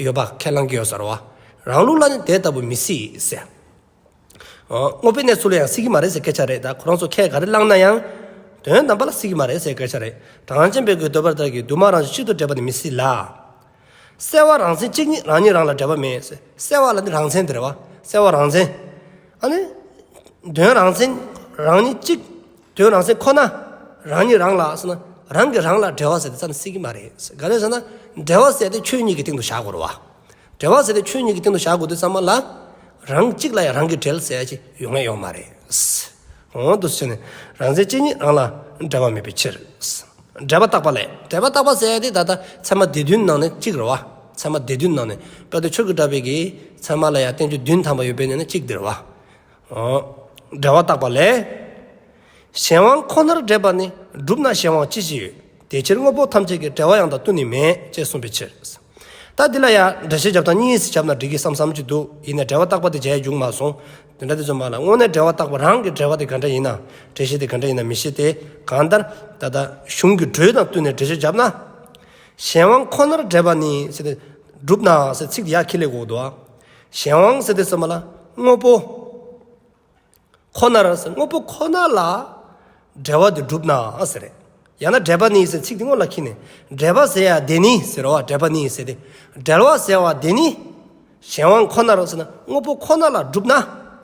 ཡོད་པ་ཁས་བླང་གི་ཡོད་ཟེར་བ། རང་ལུགས་ལ་ནི་དེ་ལྟ་བུ་མི་སྲིད་ཟེར། ཨོ། དངོས་པོའི་གནས་ཚུལ་ལ་ཡང་སྲིད་ཀྱི་མ་རེད་ཟེར་སྐད་ཆ་རེད། ད་ཁོ་རང་ཚོ་ཁས་ག་རེ་བླངས་ན་ཡང་། དོན་དམ་པ་ལ་སྲིད་ཀྱི་མ་རེད་ཟེར་སྐད་ཆ་རེད། གྲངས་ཅན་པའི་གི་འདོད་པ་ལྟར་གྱི་དུ་མ་རང་བཞིན་གཅིག་ཏུ་འདྲེས་པ་ནི་མི་སྲིད་ལ། གསལ་བ་རང་མཚན་གཅིག་ཉིད་རང་ཉིད་རང་ལ་འབྲེལ་བ་མེད། གསལ་བ་ལ་ནི་རང་མཚན་དེ་རེད་བ། གསལ་བ་རང་མཚན། ཨ་ནི། དོན་རང་མཚན་རང་ཉིད་གཅིག་དོན་རང་མཚན་ཁོ་ན་རང་ཉིད་རང་ལ་ཟེར་ན། རང་གིས་རང་ལ་འབྲེལ་བ་ཟེར་དེ་རྩ་ནས་སྲིད་ཀྱི་མ་རེད། ག་རེ་ཟེར་ན། འབྲེལ་བ་ཟེར་དེ་ཆོས་ཉིད་ཀྱི་སྟེང་དུ་བཞག་དགོས་རེད་བ། འབྲེལ་བ་ཟེར་དེ་ཆོས་ཉིད་ཀྱི་སྟེང་དུ་བཞག་དགོས་དུས་ཙམ་པ་ལ། རང་གཅིག་ལ་ཡང་རང་གིས་འབྲེལ་ཟེར་ཡ་ཅིག་ཡོང་ཡ་ཡོད་མ་རེད། འོ་འདུག་སེ་བྱས་ནས་རང་མཚན་གཅིག་ཉིད་རང་ལ་འབྲེལ་བ་མེད་པའི་ཕྱིར། འབྲེལ་པ་བརྟག་པ་ལས། འབྲེལ་པ་བརྟག་པ་ཟེར་ཡ་དེ་ད་ལྟ་ཚད་མ་སྡེ་བདུན་ནང་ནས་གཅིག་རེད་བ། ཚད་མ་སྡེ་བདུན་ནང་ནས་དཔལ་ལྡན་ཆོས་ཀྱི་གྲགས་པའི་གི་ཚད་མ་ལ་ཡང་བསྟན་བཅོས་བདུན་ཐམ་པ་ཡོད་པའི་ནང་ནས་གཅིག་དེ་རེད་བ། འོ། འབྲེལ་བ་བརྟག་པ་ལས། གཞན་དབང་ཁོ་ནར་འབྲེལ་པ་ནི་གྲུབ་ན་གཞན་དབང་ཅི་ཞིག་ཡོད། དེ་ཕྱིར་དངོས་པོ་ཐམས་ཅད་ཀྱི་འབྲེལ་བ་ཡང་དག་ཏུ་ནི་མེད་ཅེས་གསུངས་པའི་ཕྱིར། ད་འདི་ལ་ཡང་འགྲེལ་བཤད་རྒྱབ་སྟངས་གཉིས་སུ་བརྒྱབ་ན་འགྲིག་གི་བསམ་བསམ་གྱི་འདུག་ཡིན་ནའི་འབྲེལ་བ་བརྟག་པ་དེ་མཇལ་ཡ་བྱུང་མ་སོང་། དེ་འདྲ་དེ་ཚོ་མ་ལ་དངོས་གནས་འབྲེལ་བ་བརྟག་པ་རང་གི་འབྲེལ་བ་དེ་ག་འདྲ་ཡིན་ན། འགྲེལ་བཤད་དེ་ག་འདྲ་ཡིན་ན་མི་ཤེས་ཏེ། གང་ལྟར་ད་ལྟ་གཞུང་གི་འགྲོས་དང་བསྟུན་ནས་འགྲེལ་བཤད་བརྒྱབ་ན། གཞན་དབང་ཁོ་ནར་འབྲེལ་པ་ནི་ཟེར་ཏེ། གྲུབ་ན་ཟེར་ཚིག་དེ་ཡར་ཁྱེར་ལེ་དགོས་འདུག་གཞན་དབང་ཟེར་དུས་ཙམ་པ་ལ་དངོས་པོ་ཁོ་ནར་ཟེར། དངོས་པོ་ཁོ་ན་ལ་འབྲེལ་བ་དེ་གྲུབ་ན་ཟེར་རེད། ཡང་ན་འབྲེལ་པ་ནི་ཟེར་ཚིག་དེ་སྔོན་ལ་ཁྱེར་ནས། འབྲེལ་པ་ཟེར་ཡ་དེ་ནི་ཟེར་བ། འབྲེལ་པ་ནི་ཟེར་ཏེ། འབྲེལ་བ་ཟེར་བ་དེ་ནི། གཞན་དབང་ཁོ་ནར་ཟེར་ན་དངོས་པོ་ཁོ་ན་ལ་གྲུབ་ན་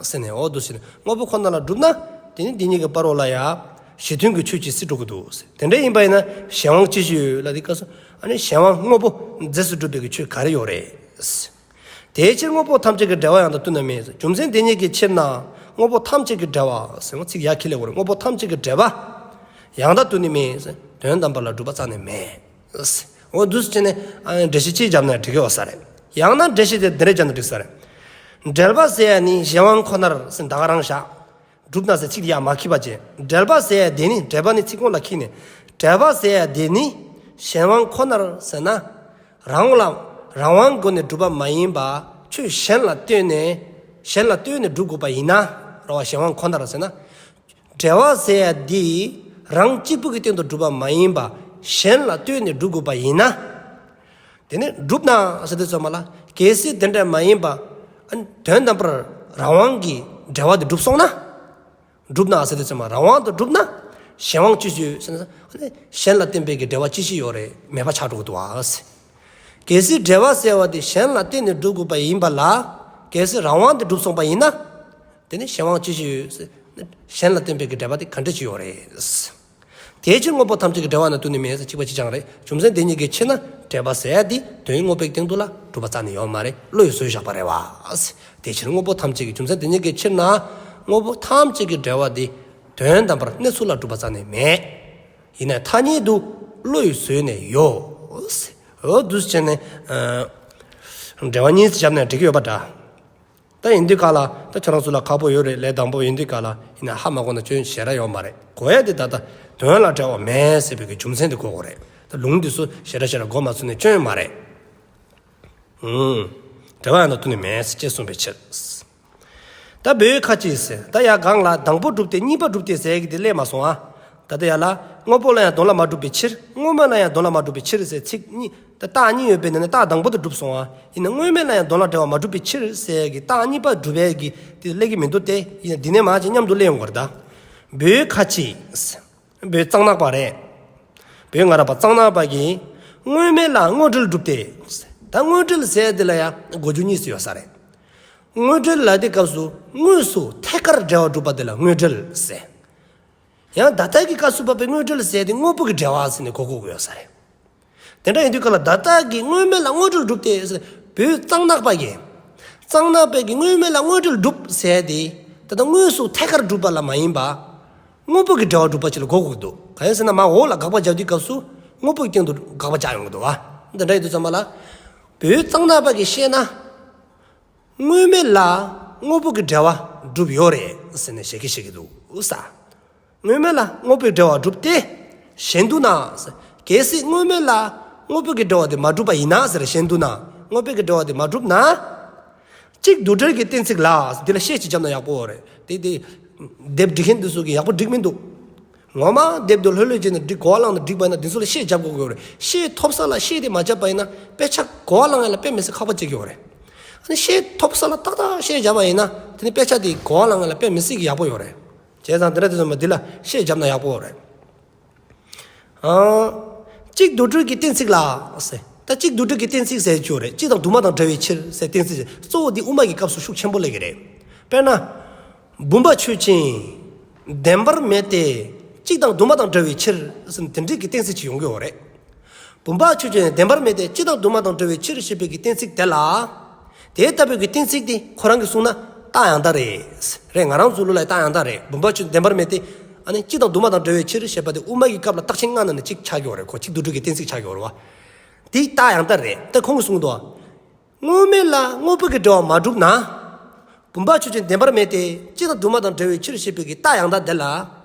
ཟེར་ནས། འོ་འདུག་ཟེར་ནས་དངོས་པོ་ཁོ་ན་ལ་གྲུབ་ན། དེ་ནི་དེ་གཉིས་ཀྱི་བར་བ་ལ་ཡང་གཞི་མཐུན་གྱི་ཆོས་ཅིག་སྲིད་འགྲོ་གི་འདུག་ཟེར། དེ་འདྲ་ཡིན་པ་ཡིན་ན་གཞན་དབང་ཅི་ཞིག་ཡོད་ལ་དེ་སྐབས་སུ། ཨ་ནི་གཞན་དབང་དངོས་པོ་རྫས་སུ་གྲུབ་པའི་གི་ཆོས་ག་རེ་ཡོད་རེད། དེའི་ཕྱིར་དངོས་པོ་ཐམས་ཅད་ཀྱི་འབྲེལ་བ་ཡང་དག་ཏུ་ནི་མེད། རྒྱུ་མཚན་དེ་ཉིད་ཀྱི་ཕྱིར་ན་དངོས་པོ་ཐམས་ཅད་ཀྱི་འབྲེལ་བ་ཟེར། ཚིག་ཡར་ཁྱེར་ལེ་དགོས་རེད། དངོས་པོ་ཐམས་ཅད་ཀྱི་འབྲེལ་བ་ཡང་དག་ཏུ་ནི་མེད། དོན་དམ་པར་ལ་གྲུབ་པ་རྩ་ནས་མེད། འོ་འདུག་སེ་བྱས་ནས་ཨ་འགྲེལ་བཤད་ཅིག་བརྒྱབ་ན་འགྲིག་གི་ཡོད་ས་རེད། ཡང་ན་འགྲེལ་བཤད་དེ་འདི་འདྲ་བརྒྱབ་ན་འགྲིག་ས་རེད། འབྲེལ་པ་ཟེར་ཡ་ནི་གཞན་དབང་ཁོ་ནར་ཟེར་ད་ག་རང་བཞག་གྲུབ་ན་ཟེར་ཚིག་དེ་ཡར་མ་ཁྱེར་བ་བྱས། འབྲེལ་པ་ཟེར་ཡ་དེ་ནི། འབྲེལ་པ་ནི་ཚིག་སྔོན་ལ་ཁྱེར་ནས། འབྲེལ་པ་ཟེར་ཡ་དེ་ནི་གཞན་དབང་ཁོ་ནར་ཟེར་ན། རང་ལ་རང་དབང་སྒོ་ནས་གྲུབ་པ་མ་ཡིན་པ་ཆོས་གཞན་ལ་ལྟོས་ནས། གཞན་ལ་ལྟོས་ནས་གྲུབ་དགོས་པ་ཡིན་ན། རེད་བ། གཞན་དབང་ཁོ་ནར་ཟེར་ན། འབྲེལ་བ་ཟེར་ཡ་འདི་རང་གཅིག་པུ་གི་སྟེང་དུ་གྲུབ་པ་མ་ཡིན་པ་གཞན་ལ་ལྟོས་ནས་གྲུབ་དགོས་པ་ཡིན་ན། དེ་ནི་གྲུབ་ན་ཟེར་དུས་ཙམ་པ་ལ་གལ་སྲིད་དེ་འདྲ་མ་ཡིན་པ། ཨ་ནི་དོན་དམ་པར་རང་དབང་གི་འབྲེལ་བ་དེ་གྲུབ་སོང་ན། གྲུབ་ན་ཟེར་དུས་ཙམ་པ་རང་དབང་དུ་གྲུབ་ན། གཞན་དབང་ཅི་ཞིག་ཡོད་ཟེར་ན། ཨ་ནི་གཞན་ལ་བརྟེན་པའི་གི་འབྲེལ་བ་ཅི་ཞིག་ཡོད་རེད། མེད་པ་ཆགས་འགྲོ་གི་འདུག་ཨ་ཟེར། གལ་སྲིད་འབྲེལ་བ་ཟེར་བ་དེ་གཞན་ལ་བརྟེན་ནས་གྲུབ་དགོས་པ་ཡིན་པ་ལ། གལ་སྲིད་རང་དབང་དུ་གྲུབ་སོང་པ་ཡིན་ན། དེ་ནི་གཞན་དབང་ཅི་ཞིག་ཡོད་ཟེར། གཞན་ལ་བརྟེན་པའི་གི་འབྲེལ་བ་དེ་ག་འདྲ་ཅིག་ཡོད་རེད། དེའི་ཕྱིར་དངོས་པོ་ཐམས་ཅད་ཀྱི་འབྲེལ་བ་ན་དུ་ནི་མེད་ཟེར། གཅིག་པ་གཅིག་རྐྱང་རེད། རྒྱུ་མཚན་དེ་ཉིད་ཀྱི་ཕྱིར་ན་འབྲེལ་པ་ཟེར་ཡ་དེ་དོན་དངོས་པོའི་སྟེང་དུ་ལ་གྲུབ་པ་རྩ་ནས་ཡོད་མ་རེད། བློ་ཡིས་བཟོས་བཞག་པ་རེད་བ། དེའི་ཕྱིར་དངོས་པོ་ཐམས་ཅད་ཀྱི། རྒྱུ་མཚན་དེ་ཉིད་ཀྱི་ཕྱིར་ན་དངོས་པོ་ཐམས་ཅད་ཀྱི་འབྲེལ་བ་དེ་དོན་དམ་པར་གནས་ཚུལ་ལ་གྲུབ་པ་རྩ་ནས་མེད། ཡིན་ནའི་ཐ་སྙད་དུ་བློ་ཡིས་བཟོས་ནས་ཡོད། འོ་འདུག་སེ་བྱས་ནས་འབྲེལ་བ་གཉིས་བརྒྱབ་ནས་འགྲིག་གི་ཡོད་པ་འདྲ། ད་ཡིན་དུས་ག་ལ་ད་ཁྱོད་རང་ཚོ་ལ་ཁག་པོ་ཡོད་རེད། ལས་དང་པོ་ཡིན་དུས་ག་ལ་ཡིན་ན་ཧ་མ་གོ་ན་སྐྱོན་ཞེ་དྲག་ཡོད་མ་རེད། གོ་ཡ་དེ་ད་ལྟ་དོན་ལ་འབྲེལ་བ་མེད་ཟེར་བའི་གི་རྒྱུ་མཚན་དེ་གོ་དགོས་རེད། ད་ལུང་འདི་ཚོ་ཞེ་དྲག་ཞེ་དྲག་གོ་མ་ཚུད་ནས་སྐྱོན་ཡོད་མ་རེད། ཨུམ། འབྲེལ་བ་ཡང་དག་ཏུ་ནི་མེད་ཅེས་གསུངས་པའི་ཕྱིར། ད་བོད་ཁ་ཅིག་ཟེར། ད་ཡ་གང་ལ་དང་པོ་གྲུབ་སྟེ་གཉིས་པ་གྲུབ་སྟེ་ཟེར་གི་དེ་སླེབས་མ་སོང་ཨ། ད་ལྟ་ཡ་ལ་དངོས་པོ་ལ་ཡང་དོན་ལ་མ་གྲུབ་པའི་ཕྱིར། དངོས་མེད་ལ་ཡང་དོན་ལ་མ་གྲུབ་པའི་ཕྱིར་ཟེར་ཚིག་གཉིས། ད་རྟགས་གཉིས་ཡོད་པའི་ནང་ནས་རྟགས་དང་པོ་དེ་གྲུབ་སོང་ཨ། ཡིན་ན་དངོས་མེད་ལ་ཡང་དོན་ལ་འབྲེལ་བ་མ་གྲུབ་པའི་ཕྱིར་ཟེར་གི་རྟགས་གཉིས་པ་གྲུབ་པའི་གི་དེ་སླེབས་ཀྱི་མི་འདུག་སྟེ། ཡིན་ན་འདི་ནས་མར་ཅིག་མཉམ་དུ་སླེབས་ཡོང་དགོས་རེད་ད། བོད་ཁ་ཅིག་ཟེར། བོད་གཙང་ནག་པ་རེད། བོད་སྔ་རབས་པ་གཙང་ནག་པ་གིས་དངོས་མེད་ལ་དངོས་འབྲེལ་གྲུབ་སྟེ། ད་དངོས་འབྲེལ་ཟེར་དེ་ལ་ཡང་གོ་རྒྱུ་གཉིས་སུ་ཡོད་ས་རེད། དངོས་འབྲེལ་ལ་དེ་སྐབས་སུ་དངོས་སུ་ཐད་ཀར་འབྲེལ་བ་གྲུབ་པ་དེ་ལ་དངོས་འབྲེལ་ཟེར། ཡང་ད་ལྟ་གི་སྐབས་སུ་བབས་པའི་དངོས་འབྲེལ་ཟེར་དེ་དངོས་པོ་གི་འབྲེལ་བ་ཟེར་ནས་གོ་དགོས་ཀྱི་ཡོད་ས་རེད། དེ་འདྲ་ཡིན་དུས་ག་ལ་ད་ལྟ་གི་དངོས་མེད་ལ་དངོས་འབྲེལ་གྲུབ་སྟེ་ཟེར། བོད་གཙང་ནག་པ་གིས། གཙང་ནག་པའི་གི་དངོས་མེད་ལ་དངོས་འབྲེལ་གྲུབ་ཟེར་དེ། ད་ལྟ་དངོས་སུ་ཐད་ཀར་གྲུབ་པ་ལ་མ་ཡིན་པ། དངོས་པོ་གི་འབྲེལ་བ་གྲུབ་པ་ཅིག་ལ་གོ་དགོས་འདུག་གང་ཡིན་ཟེར་ན་མར་འོག་ལ་དགག་པ་རྒྱག་དུས་སྐབས་སུ་དངོས་པོའི་སྟེང་དུ་དགག་པ་རྒྱག་ཡོང་གི་འདུག་བ། འདི་འདྲ་ཡིན་དུས་ཙམ་པ་ལ། བོད་གཙང་ནག་པ་གིས་བཤད་ན། དངོས་མེད་ལ་དངོས་པོ་གི་འབྲེལ་བ་གྲུབ་ཡོད་རེད་ཟེར་ནས་བཤད་ཀྱི་བཤད་ཀྱི་འདུག་ས། དངོས་མེད་ལ་དངོས་པོའི་འབྲེལ་བ་གྲུབ་སྟེ། གཞན་དུ་ན། གལ་སྲིད་དངོས་མེད་ལ་དངོས་པོ་གི་འབྲེལ་བ་དེ་མ་གྲུབ་པ་ཡིན་ན་ཟེར། གཞན་དུ་ན་དངོས་པོ་གི་འབྲེལ་བ་དེ་མ་གྲུབ་ན། གཅིག་དུ་འབྲེལ་གྱི་གཏན་ཚིགས་ལ། འདི་ལ་ཤད་ཅིག་བརྒྱབ་ན་ཡག་པོ་རེད། དེ་དེ་དེབ་སྒྲིག་མཁན་འདི་ཚོ་གིས་ཡག་པོ་སྒྲིག་མི་འདུག་ངོ་མ་དེབ་དེ་ལྷོད་ལྷོད་བྱས་ནས་སྒྲིག་གོ་བ་བླངས་ནས་སྒྲིག་པ་ཡིན་ན་འདི་ཚོ་ལ་ཤད་རྒྱབ་དགོས་ཀྱི་ཡོད་རེད། ཤད་ཐོབ་ས་ལ་ཤད་དེ་མ་བརྒྱབ་པ་ཡིན་ན་དཔེ་ཆ་གོ་བ་བླངས་ཡ་ལ་དཔེ་མི་སྲིད་ཁག་པོ་བྱེད་ཀྱི་ཡོད་རེད། ཨ་ནི་ཤད་ཐོབ་ས་ལ་ཏག་ཏག་ཤད་བརྒྱབ་པ་ཡིན་ན་དེ་ནི་དཔེ་ཆ་དེ་གོ་བ་བླངས་ཡ་ལ་དཔེ་མི་སྲིད་ཀྱི་ཡག་པོ་ཡོད་རེད། བྱས་ཙང་དེ་འདྲ་དེ་ཚོ་མ་འདི་ལ་ཤད་བརྒྱབ་ན་ཡག་པོ་རེད། ཨང་། གཅིག་དུ་འབྲེལ་གྱི་གཏན་ཚིགས་ལ་ཟེར། ད་གཅིག་དུ་སྒྲིལ་གྱི་གཏན་ཚིགས་ཟེར་གྱི་ཡོད་རེད། གཅིག་དང་དུ་མ་དང་བྲལ་བའི་ཕྱིར་ཟེར་གཏན་ཚིགས་ཟེར། གཙོ་བོ་འདི་དབུ་མ་གི་སྐབས་སུ་ཤུགས་ཆེན་པོ་སླེབས་ཀྱི་རེད། དཔེར་ན། བུམ་པ་ཆོས་ཅན། བདེན་པར་མེད་དེ། གཅིག་དང་དུ་མ་དང་བྲལ་བའི་ཕྱིར་ཟེར་དེ་འདྲའི་གི་གཏན་ཚིགས་ཅིག་ཡོང་གི་ཡོད་རེད། བུམ་པ་ཆོས་ཅན། བདེན་པར་མེད་དེ། གཅིག་དང་དུ་མ་དང་བྲལ་བའི་ཕྱིར་ཞེས་པའི་གི་གཏན་ཚིགས་དེ་ལ། དེ་ལྟ་བུའི་གི་གཏན་ཚིགས་དེ་ཁོ་རང་གིས་གསུངས་ན་རྟགས་ཡང་དག་རེད། རེད། ང་རང་ཚོའི་ལུགས་ལ་རྟགས་ཡང་དག་རེད། བུམ་པ་ཆོས་ཅན། བདེན་པར་མེད་དེ། ཨ་ནི་གཅིག་དང་དུ་མ་དང་བྲལ་བའི་ཕྱིར་ཞེས་པ་དེ་དབུ་མ་གི་སྐབས་ལ་རྟགས་ཆོས་ལྔ་ནང་ནས་གཅིག་ཆགས་ཀྱི་ཡོད་རེད། ཁོ་གཅིག་དུ་སྒྲིལ་གྱི་གཏན་ཚིགས་ཆགས་ཀྱི་ཡོད་རེད་བ། དེ་རྟགས་ཡང་དག་རེད། ད་ཁོང་གིས་གསུངས་འདུག། དངོས་མེད་ལ་དངོས་པོ་གི་འབྲེལ་བ་མ་གྲུབ་ན། བུམ་པ་ཆོས་ཅན། བདེན་པར་མེད་དེ། གཅིག་དང་དུ་མ་དང་བྲལ་བའི་ཕྱིར་ཞེས་པའི་གི་རྟགས་ཡང་དག་དེ་ལ།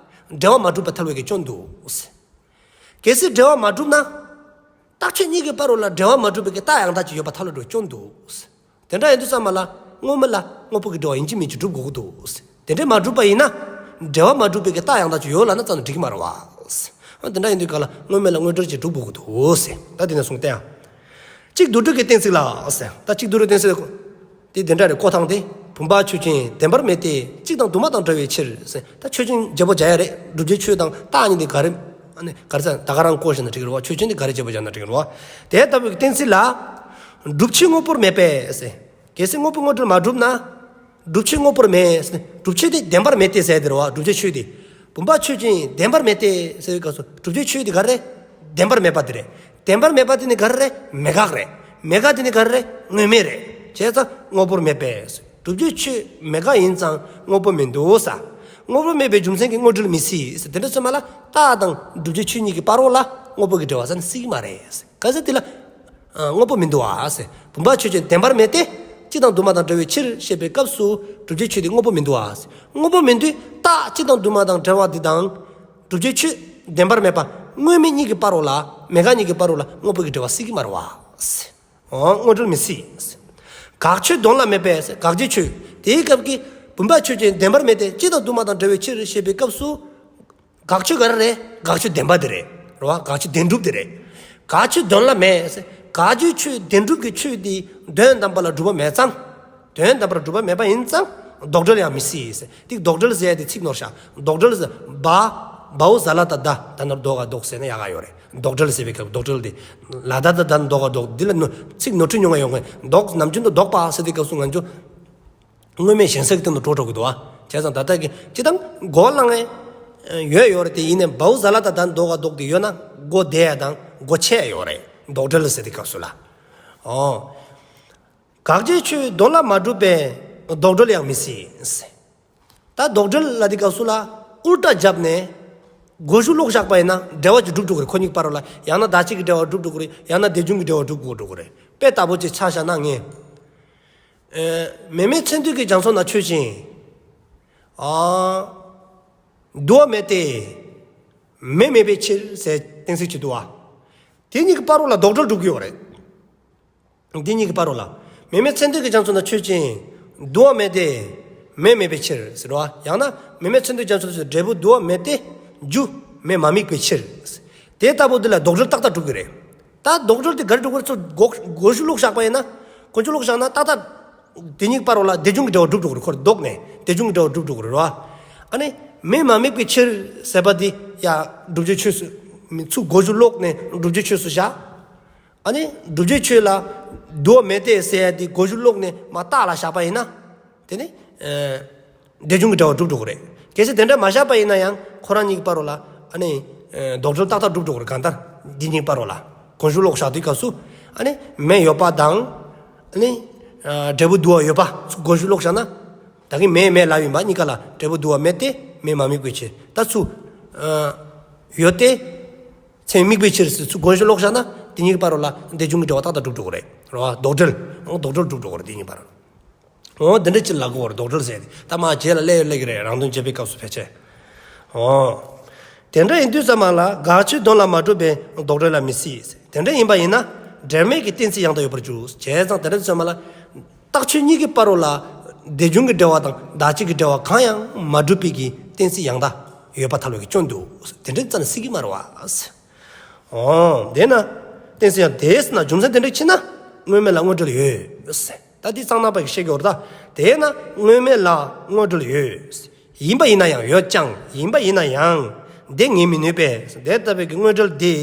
འབྲེལ་བ་མ་གྲུབ་པ་ཐལ་བའི་གི་སྐྱོན་འདུག། གལ་སྲིད་འབྲེལ་བ་མ་གྲུབ་ན། རྟགས་ཆོས་གཉིས་ཀྱི་བར་རོ་ལ་འབྲེལ་བ་མ་གྲུབ་པའི་གི་རྟགས་ཡང་དག་ཅིག་ཡོད་པ་ཐལ་བའི་སྐྱོན་འདུག། དེ་འདྲ་ཡིན་དུས་ཙམ་པ་ལ་དངོས་མེད་ལ་དངོས་པོ་གི་འབྲེལ་བ་ཡིན་གཅིག་མིན་གཅིག་གྲུབ་དགོས་ཀྱི་འདུག། དེ་འདྲས་མ་གྲུབ་པ་ཡིན་ན། འབྲེལ་བ་མ་གྲུབ་པའི་གི་རྟགས་ཡང་དག་ཅིག་ཡོད་ལབ་ན་ཙམ་འགྲིག་གི་མ་རེད་བ། དེ་འདྲ་ཡིན་དུས་ག་ལ་དངོས་མེད་ལ་དངོས་འབྲེལ་གྱིས་གྲུབ་དགོས་ཀྱི་འདུག་ཟེར། ད་དེ་ནས་གསུངས་ཏེ་ཡང་། གཅིག་དུ་སྒྲིལ་གྱི་གཏན་ཚིགས་ལ་ཟེར། ད་གཅིག་དུ་སྒྲིལ་གཏན་ཚིགས་དེ་དེ་འདྲ་རེད། གོ་སྟངས་དེ། བུམ་པ་ཆོས་ཅན། བདེན་པར་མེད་དེ། གཅིག་དང་དུ་མ་དང་བྲལ་བའི་ཕྱིར་ཟེར། ད་ཆོས་ཅན་བརྗེ་པོ་བྱ་ཡ་རེད། བསྒྲུབ་བྱའི་ཆོས་དང་རྟགས་གཉིས་དེ་ག་རེ། ཨ་ནི་ག་རེ་ཟེར། ད་ག་རང་བཀོད་བཞག་ན་འགྲིག་གི་རེད་བ། ཆོས་ཅན་དེ་ག་རེ་བརྗེ་པོ་བྱས་ན་འགྲིག་གི་རེད་བ། དེ་ལྟ་བུའི་གཏན་ཚིགས་ལ། སྒྲུབ་བྱེད་དངོས་པོར་མེད་པས་ཟེར། གལ་སྲིད་དངོས་པོ་དངོས་འབྲེལ་མ་གྲུབ་ན། སྒྲུབ་བྱེད་དངོས་པོར་མེད། སྒྲུབ་བྱེད་དེ་བདེན་པར་མེད་དེ་ཟེར་དེ་རེད་བ། བསྒྲུབ་བྱའི་ཆོས་དེ། བུམ་པ་ཆོས་ཅན། བདེན་པར་མེད་དེ་ཟེར་བའི་སྐབས་སུ་བསྒྲུབ་བྱའི་ཆོས་དེ་ག་རེ་རེད། བདེན་པར་མེད་པ་དེ་རེད། བདེན་པར་མེད་པ་དེ་ནི་ག་རེ་རེད། མེད་དགག་རེད། མེད་དགག་དེ་ནི་ག་རེ་རེད། དངོས་མེད་རེད། བྱས་ཙང་དངོས་པོར་མེད་པས། བསྒྲུབ་བྱའི་ཆོས་མེད་དགག་ཡིན་ཙང་དངོས་པོ་མི་འདུག་ས། དངོས་པོ་མེད་པའི་རྒྱུ་མཚན་གྱིས་དངོས་འབྲེལ་མི་སྲིད་ས། དེ་འདྲ་སོང་མ་ལ་རྟགས་དང་བསྒྲུབ་བྱའི་ཆོས་གཉིས་ཀྱི་བར་རོ་ལ་དངོས་པོ་གི་འབྲེལ་བ་ས་ནི་སྲིད་ཀྱི་མ་རེད། ག་ས་དེ་ལ། དངོས་པོ་མི་འདུག་ཨ་ཟེར། བུམ་པ་ཆོས་ཅན། བདེན་པར་མེད་དེ། གཅིག་དང་དུ་མ་དང་བྲལ་བའི་ཕྱིར་ཞེས་པའི་སྐབས་སུ་བསྒྲུབ་བྱའི་ཆོས་དེ་དངོས་པོ་མི་འདུག་ཨ་ཟེར། དངོས་པོ་མི་འདུག། རྟགས་གཅིག་དང་དུ་མ་དང་བྲལ་བ་འདི་དང་། བསྒྲུབ་བྱའི་ཆོས་བདེན་པར་མེད་པ། དངོས་མེད་གཉིས་ཀྱི་བར་རོ་ལ། མེད་དགག་གཉིས་ཀྱི་བར་རོ་ལ་དངོས་པོ་གི་འབྲེལ་བ་སྲིད་ཀྱི་མ་རེད་བ། ཨོ། དངོས་འབྲེལ་མི་སྲིད། དགག་ཆོས་དོན་ལ་མེད་པས། དགག་བྱའི་ཆོས། དེའི་སྐབས་ཀྱི་བུམ་པ་ཆོས་ཅན། བདེན་པར་མེད་དེ། གཅིག་དང་དུ་མ་དང་བྲལ་བའི་ཕྱིར་ཞེས་པའི་སྐབས་སུ། དགག་ཆོས་ག་རེ་རེད། དགག་ཆོས་བདེན་པ་དེ་རེད། རེད་བ། དགག་ཆོས་བདེན་གྲུབ་དེ་རེད། དགག་ཆོས་དོན་ལ་མེད། དགག་བྱའི་ཆོས་བདེན་གྲུབ་ཀྱི་ཆོས་དེ་དོན་དམ་པ་ལ་གྲུབ་པ་མེད་ཙང་། དོན་དམ་པར་གྲུབ་པ་མེད་པ་ཡིན་ཙང་། ལྡོག་འབྲེལ་ཡང་མི་སྲིད། དེ་ལྡོག་འབྲེལ་ཟེར་ཡ་དེ་ཚིག་ནོར་ཤག། ལྡོག་འབྲེལ་ཟེར། བ། བའོ་ཟ་ལ་ཏ་ད་ད་ནོར་ལྡོ་ག་ལྡོག་ཟེར་ན་ཡག་ག་ཡོད་རེད། ལྡོག་འབྲེལ་ཟེར་བའི་སྐབས་ལྡོག་འབྲེལ་དེ། ལ་ད་ད་ད་ལྡོ་ག་ལྡོག། འདི་ལ་ནོར་ཚིག་ནོར་འཁྲུལ་ཉུང་ང་ཡོང་གི། ལྡོག་ནམ་རྒྱུན་དུ་ལྡོག་པ་ཟེར་དུས་སྐབས་སུ་ང་ཚོ། དངོས་མེད་གཞན་སེལ་གྱི་སྟེང་དུ་འགྲོ་འགྲོ་གི་འདུག་ཨ། བྱས་ཙང་ད་ལྟ་གི་སྤྱིར་བཏང་མགོ་བ་བླངས་ངེ་ཡོད་ཡོད་རེད་དེ། ཡིན་ནའི་བའོ་ཟ་ལ་ཏ་ད་ལྡོ་ག་ལྡོག་དེ་ཡོད་ན་མགོ་བདེ་ཡ་དང་མགོ་ཆེ་ཡ་ཡོད་རེད། ལྡོག་འབྲེལ་ཟེར་དུས་སྐབས་སུ་ལ། ཨོ། དགག་བྱའི་ཆོས་དོན་ལ་མ་གྲུབ་པས་ལྡོག་འབྲེལ་ཡང་མི་སྲིད། ད་ལྡོག་འབྲེལ་ལ་དུས་སྐབས་སུ་ལ་ཨུལ་ཊ་བརྒྱབ་ནས་གོ་ཤུ་ལོག་བཞག་པ་ཡིན་ན་འབྲེལ་བ་ཅིག་གྲུབ་འགྲོ་གི་རེད། ཁོ་གཉིས་བར་ལ་ཡང་ན་བདག་གཅིག་གི་འབྲེལ་བ་གྲུབ་འགྲོ་གི་རེད། ཡང་ན་དེ་བྱུང་གི་འབྲེལ་བ་གྲུབ་དགོས་འགྲོ་གི་རེད། དཔེ་ལྟ་བུ་ཅིག་ཆ་བཞག་ན་ངས། མེ་མེད་ཚེ་འདོད་ཀྱི་རྒྱ་མཚོ་ན་ཆོས་ཅན། ཨ། དུ་བ་མེད་དེ། མེ་མེད་པའི་ཕྱིར་ཟེར་གཏན་ཚིགས་ཅིག་འདུག་ཨ། དེ་གཉིས་ཀྱི་བར་རོ་ལ་ལྡོག་འབྲེལ་འགྲུབ་ཀྱི་ཡོད་རེད། དེ་གཉིས་ཀྱི་བར་རོ་ལ། མེ་མེད་ཚེ་འདོད་ཀྱི་རྒྱ་མཚོ་ན་ཆོས་ཅན། དུ་བ་མེད་དེ། མེ་མེད་པའི་ཕྱིར་ཟེར་བ། ཡང་ན་མེ་མེད་ཚེ་འདོད་རྒྱ་མཚོ་ན་ཆོས་ཅན། འབྲས་བུ་དུ་བ་མེད་དེ། རྒྱུ་མེ་མ་དམིགས་པའི་ཕྱིར། དེ་ལྟ་བུ་འདི་ལ་ལྡོག་འབྲེལ་ཏག་ཏག་འགྲུབ་ཀྱི་རེད། ད་ལྡོག་འབྲེལ་དེ་ག་རེ་འགྲུབ་ཀྱི་རེད། ཚུར་གོ་གོ་ཤུ་ལོག་བཞག་པ་ཡིན་ན། གོ་ཤུ་ལོག་བཞག་ན་ཏག་ཏག་དེ་གཉིས་བར་རོ་ལ་དེ་བྱུང་གི་འབྲེལ་བ་འགྲུབ་འགྲོ་གི་རེད། ཁོ་ལྡོག་ནས་དེ་བྱུང་གི་འབྲེལ་བ་འགྲུབ་འགྲོ་གི་རེད་བ། ཨ་ནི་མེ་མ་དམིགས་པའི་ཕྱིར་ཟེར་བ་དེ་ཡ་བསྒྲུབ་བྱའི་ཆོས་སུ། ཚུར་གོ་ཤུ་ལོག་ནས་བསྒྲུབ་བྱའི་ཆོས་སུ་བཞག། ཨ་ནི་བསྒྲུབ་བྱའི་ཆོས་ལ་དུ་བ་མེད་དེ་ཟེར་ཡ་དེ་གོ་ཤུ་ལོག་ནས་མར་རྟགས་ལ་བཞག་པ་ཡིན་ན། དེ་ནི། ཨ། དེ་བྱུང་གི་འབྲེལ་བ་འགྲུབ་འགྲོ་གི་རེད། གལ་སྲིད་དེ་འདྲ་མ་བཞག་པ་ཡིན་ན་ཡང་ཁོ་རང་གཉིས་ཀྱི་བར་རོ་ལ་ཨ་ནི། ཨ། ལྡོག་འབྲེལ་ཏག་ཏག་འགྲུབ་འགྲོ་གི་རེད། གང་ལྟར་འདི་གཉིས་བར་རོ་ལ་གོ་ཤུ་ལོག་བཞག་དུས་སྐབས་སུ་ཨ་ནི་མེ་ཡོད་པ་དང་། ཨ་ནི། ཨ། འབྲས་བུ་དུ་བ་ཡོད་པ་ཚུར་གོ་ཤུ་ལོག་བཞག་ན། ད་གིན་མེ་མེ་ལབ་ཡིན་པ་གཉིས་ཀ་ལ་འབྲས་བུ་དུ་བ་མེད་དེ་མེ་མ་དམིགས་པའི་ཕྱིར། ད་ཚུར། ཨ། ཡོད་དེ། མཚན་དམིགས་པའི་ཕྱིར་ཟེར་ཚུར་གོ་ཤུ་ལོག་བཞག་ན་དེ་གཉིས་ཀྱི་བར་རོ་ལ་དེ་བྱུང་གི་འབྲེལ་བ་ཏག་ཏག་འགྲུབ་འགྲོ་གི་རེད། རེད་བ། ལྡོག་འབྲེལ། ལྡོག་འབྲེལ་འགྲུབ་འགྲོ་གི་རེད་དེ་གཉིས་བར་རོ། འོ་དེ་འདྲ་ཅིག་ལབ་དགོས་རེད། ལྡོག་འབྲེལ་ཟེར་ཏེ། ད་མ་རྗེས་ལ་སླེབས་ཡོད་སླེབས་ཀྱི་རེད། རང་དོན་རྗེས་དཔག་གི་སྐབས་སུ་ཕལ་ཆེར། འོ། དེ་འདྲ་ཡིན་དུས་ཙམ་པ་ལ་དགག་བྱའི་དོན་ལ་མ་གྲུབ་པས་ལྡོག་འབྲེལ་ལ་མི་སྲིད། དེ་འདྲ་ཡིན་པ་ཡིན་ན་འབྲེལ་མེད་ཀྱི་གཏན་ཚིགས་ཡང་དག་ཡོད་པར་འགྱུར། བྱས་ཙང་དེ་འདྲ་ཡིན་དུས་ཙམ་པ་ལ། རྟགས་ཆོས་གཉིས་ཀྱི་བར་རོ་ལ་དེ་བྱུང་གི་འབྲེལ་བ་དང་བདག་གཅིག་གི་འབྲེལ་བ་གང་ཡང་མ་གྲུབ་པའི་གི་གཏན་ཚིགས་ཡང་དག་ཡོད་པ་ཐལ་བའི་གི་སྐྱོན་འདུག། དེ་འདྲ་ཙམ་ལ་སྲིད་ཀྱི་མ་རེད་བ། འོ། དེས་ན། གཏན་ཚིགས་ཡང་དེས་ན་རྒྱུ་མཚན་དེ་འདྲ་ཕྱིན་ན་དངོས་མེད་ལ་དངོས་འབྲེལ་ཡོད། ད་འདི་གཙང་ནག་པ་གིས་བཤད་ཀྱི་ཡོད་རེད་ད། དེས་ན་དངོས་མེད་ལ་དངོས་འབྲེལ་ཡོད། ཡིན་པ་ཡིན་ན་ཡང་། ཡོད་ཀྱང་ཡིན་པ་ཡིན་ན་ཡང་། དེ་ངེས་མི་ནུས་པས། དེ་ལྟ་བུའི་གི་དངོས་འབྲེལ་དེ།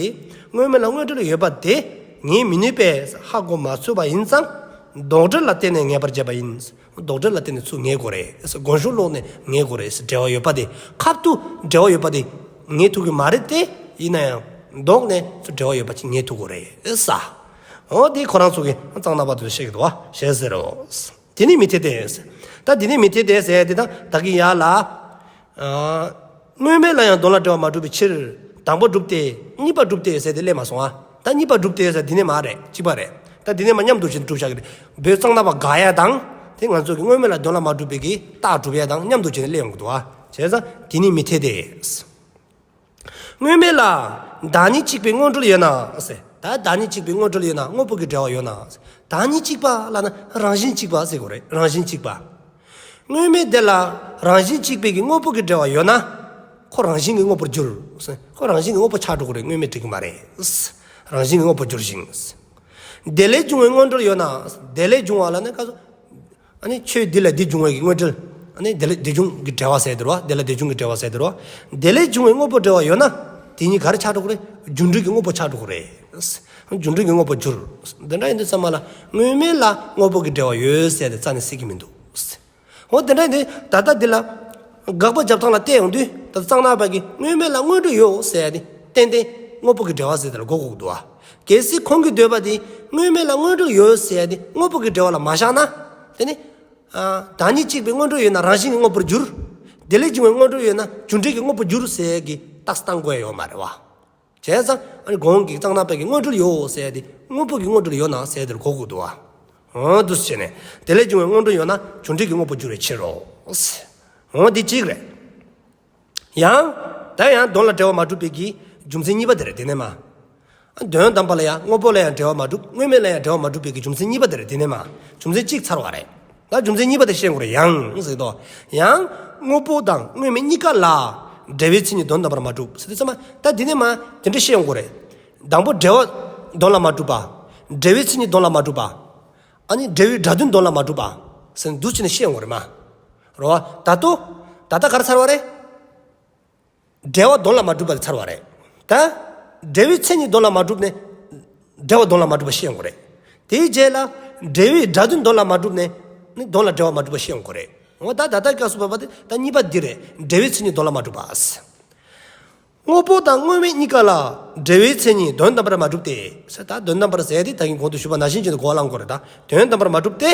དངོས་མེད་ལ་དངོས་འབྲེལ་ཡོད་པ་དེ་ ངས་མི་ནུས་པས་ཧ་གོ་མ་ཚུགས་པ་ཡིན་ཙང་། ལྡོག་འབྲེལ་ལ་བརྟེན་ནས་ངེས་པར་བྱེད་པ་ཡིན། ལྡོག་འབྲེལ་ལ་བརྟེན་ནས་ཚུར་ངེས་དགོས་རེད། དགོངས་ཞུ་ཀློག་ནས་ངེས་དགོས་རེད། འབྲེལ་བ་ཡོད་པ་དེ་ཁབ་ཏུ་འབྲེལ་བ་ཡོད་པ་དེ་ངེས་ཐུབ་ཀྱི་མ་རེད་དེ། ཡིན་ན་ཡང་ལྡོག་ནས་ཚུར་འབྲེལ་བ་ཡོད་པ་ཅིག་ངེས་ཐུབ་དགོས་རེད་ས། འོ་དེ་ཁོ་རང་ཚོ་གི་གཙང་ནག་པ་དེ་བཤད་ཀྱི་འདུག་བ། ཞེས་ཟེར་རོ། དེ་ནི་མི་འཐད་དེ། ད་དེ་ནི་མི་འཐད་དེ་ཟེར་དེ་དང་ད་གི་ཡ་ལ། ཨ། དངོས་མེད་ལ་ཡང་དོན་ལ་འབྲེལ་བ་མ་གྲུབ་པའི་ཕྱིར། དང་པོ་གྲུབ་སྟེ། གཉིས་པ་གྲུབ་སྟེ་ཟེར་དེ་སླེབས་མ་སོང་ཨ། ད་གཉིས་པ་གྲུབ་སྟེ་ཟེར་དེ་ནས་མ་རེད། གཅིག་པ་རེད། ད་དེ་ནས་མ་མཉམ་དུ་བྱས་ནས་གྲུབ་བཞག་གི་རེད། བོད་གཙང་ནག་པ་དགག་ཡ་དང་། དེ་ང་ཚོ་གི་དངོས་མེད་ལ་དོན་ལ་མ་གྲུབ་པའི་གི་རྟགས་སྒྲུབ་ཡ་དང་མཉམ་དུ་བྱས་ནས་སླེབས་ཡོང་གི་འདུག་ཨ། བྱས་ཙང་དེ་ནི་མི་འཐད་དེ། དངོས་མེད་ལ་བདག་ཉིད་གཅིག་པའི་དངོས་འབྲེལ་ཡོད་ན་ཟེར། ད་བདག་ཉིད་གཅིག་པའི་དངོས་འབྲེལ་ཡོད་ན་དངོས་པོ་གི་འབྲེལ་བ་ཡོད་ན་ཟེར། བདག་ཉིད་གཅིག་པ་ལབ་ན་རང་བཞིན་གཅིག་པ་ཟེར་དགོས་རེད། རང་བཞིན་གཅིག་པ། དངོས་མེད་དེ་ལ་རང་བཞིན་གཅིག་པའི་གི་དངོས་པོ་གི་འབྲེལ་བ་ཡོད་ན། ཁོ་རང་བཞིན་གྱི་དངོས་པོར་འགྱུར། ཁོ་རང་བཞིན་གྱི་དངོས་པོ་ཆགས་འགྲོ་གི་རེད། དངོས་མེད་འགྲིག་གི་མ་རེད། རང་བཞིན་གྱི་དངོས་པོར་འགྱུར་ཞིང་། དེ་ལས་བྱུང་བའི་དངོས་འབྲེལ་ཡོད་ན། དེ་ལས་བྱུང་བ་ལབ་ན་ག་ཚོད། ཨ་ནི་ཆོས་འདི་ལས་འདི་བྱུང་བའི་དངོས་འབྲེལ། ཨ་ནི་དེ་ལས་དེ་བྱུང་གི་འབྲེལ་བ་ཟེར་དེ་རེད་བ། དེ་ལ་དེ་བྱུང་གི་འབྲེལ་བ་ཟེར་དེ་རེད་བ། དེ་ལས་བྱུང་བའི་དངོས་པོ་འབྲེལ་བ་ཡོད་ན། དེ་གཉིས་ག་རེ་ཆགས་འགྲོ་གི་རེད། རྒྱུ་འབྲས་ཀྱི་དངོས་པོ་ཆགས་འགྲོ་གི་རེད། རྒྱུ་འབྲས་ཀྱི་དངོས་པོ་འགྱུར། འདི་འདྲ་ཡིན་དུས་ཙམ་པ་ལ་དངོས་མེད་ལ་དངོས་པོ་གི་འབྲེལ་བ་ཡོད་ཟེར་དེ་རྩ་ནས་སྲིད་ཀྱི་མི་འདུག་འོ་དེ་འདྲ་ཡིན་དུས་ད་ལྟ་འདི་ལ། དགག་པ་རྒྱབ་སྟངས་ལ་བལྟས་ཡོང་དུས་ད་གཙང་ནག་པ་གི་དངོས་མེད་ལ་དངོས་འབྲེལ་ཡོད་ཟེར་ཡ་དེ་ཏན་ཏན་དངོས་པོ་གི་འབྲེལ་བ་ཟེར་དེ་ལ་གོ་དགོས་ཀྱི་འདུག་བ། གལ་སྲིད་ཁོང་གིས་འདོད་པ་དེ་དངོས་མེད་ལ་དངོས་འབྲེལ་ཡོད་ཟེར་ཡ་དེ་དངོས་པོ་གི་འབྲེལ་བ་ལ་མ་བཞག་ན། དེ་ནི། ཨ། བདག་ཉིད་གཅིག་པའི་དངོས་འབྲེལ་ཡོད་ན་རང་བཞིན་གྱི་དངོས་པོར་འགྱུར། དེ་ལས་བྱུང་བའི་དངོས་འབྲེལ་ཡོད་ན་རྒྱུ་འབྲས་ཀྱི་དངོས་པོར་འགྱུར་ཟེར་ཡ་གི་རྟགས་བཏང་དགོས་ཡ་ཡོད་མ་རེད་བ། བྱས་ཙང་ཨ་ནི་གོང་གི་གཙང་ནག་པའི་གི་དངོས་འབྲེལ་ཡོད་ཟེར་ཡ་དེ་དངོས་པོ་གི་དངོས་འབྲེལ་ཡོད་ན་ཟེར་ཡ་དེར་གོ་དགོས་འདུག་བ། འོ་འདུག་སེ་བྱས་ནས་དེ་ལས་བྱུང་བའི་དངོས་འབྲེལ་ཡོད་ན་རྒྱུ་འབྲས་ཀྱི་དངོས་པོར་འགྱུར་བའི་ཕྱིར་རོ། འོ་འདི་གཅིག་རེད། ཡང་། ད་ཡང་དོན་ལ་འབྲེལ་བ་མ་གྲུབ་པའི་གི་རྒྱུ་མཚན་གཉིས་པ་དེ་རེད། དེ་ནས་མ། དོན་དམ་པ་ལ་ཡང་དངོས་པོ་ལ་ཡང་འབྲེལ་བ་མ་གྲུབ། དངོས་མེད་ལ་ཡང་འབྲེལ་བ་མ་གྲུབ་པའི་གི་རྒྱུ་མཚན་གཉིས་པ་དེ་རེད། དེ་ནས་མ། རྒྱུ་མཚན་གཅིག་ཚར་བ་རེད། ད་རྒྱུ་མཚན་གཉིས་པ་དེ་བཤད་དགོས་རེད། ཡང་ཟེར་དོ། ཡང་། དངོས་པོ་དང་དངོས་མེད་གཉིས་ཀ་ལ། འབྲེལ་བའི་མཚན་ཉིད་དོན་དམ་པར་མ་གྲུབ་ཟེར་དུས་ཙམ་པ་ད་དེ་ནས་མ་དེ་འདྲ་བཤད་ཡོང་དགོས་རེད། དང་པོ་འབྲེལ་བ་དོན་ལ་མ་གྲུབ་པ། འབྲེལ་བའི་མཚན་ཉིད་དོན་ལ་མ་གྲུབ་པ། ཨ་ནི་འབྲེལ་བའི་སྒྲ་དོན་དོན་ལ་མ་གྲུབ་པ། ཟེར་འདུག་བྱས་ནས་བཤད་ཡོང་དགོས་རེད་མ། རོ། ད་ལྟོ། ད་ལྟ་ག་རེ་ཚར་བ་རེད། འབྲེལ་བ་དོན་ལ་མ་གྲུབ་པ་དེ་ཚར་བ་རེད། ད། འབྲེལ་བའི་མཚན་ཉིད་དོན་ལ་མ་གྲུབ་ནས། འབྲེལ་བ་དོན་ལ་མ་གྲུབ་པ་བཤད་ཡོང་གི་རེད། དེའི་རྗེས་ལ། འབྲེལ་བའི་སྒྲ་དོན་དོན་ལ་མ་གྲུབ་ནས། ནི་དོན་ལ་འབྲེལ་བ་མ་གྲུབ་པ་བཤད་ཡོང་གི་རེད། འོ་ད་ད་ལྟ་སྐབས་སུ་བབས་པ་དེ་ད་གཉིས་པ་འདི་རེད། འབྲེལ་བའི་མཚན་ཉིད་དོན་ལ་མ་གྲུབ་པ། དངོས་པོ་དང་དངོས་མེད་གཉིས་ཀ་ལ། འབྲེལ་བའི་མཚན་ཉིད་དོན་དམ་པར་མ་གྲུབ་སྟེ། ཟེར་ད་དོན་དམ་པར་ཟེར་ཏེ་ད་གིན་གོང་དུ་ཞུས་པ་ནང་བཞིན་བྱས་ཏེ་གོ་བ་བླང་དགོས་རེད་ད། དོན་དམ་པར་མ་གྲུབ་སྟེ།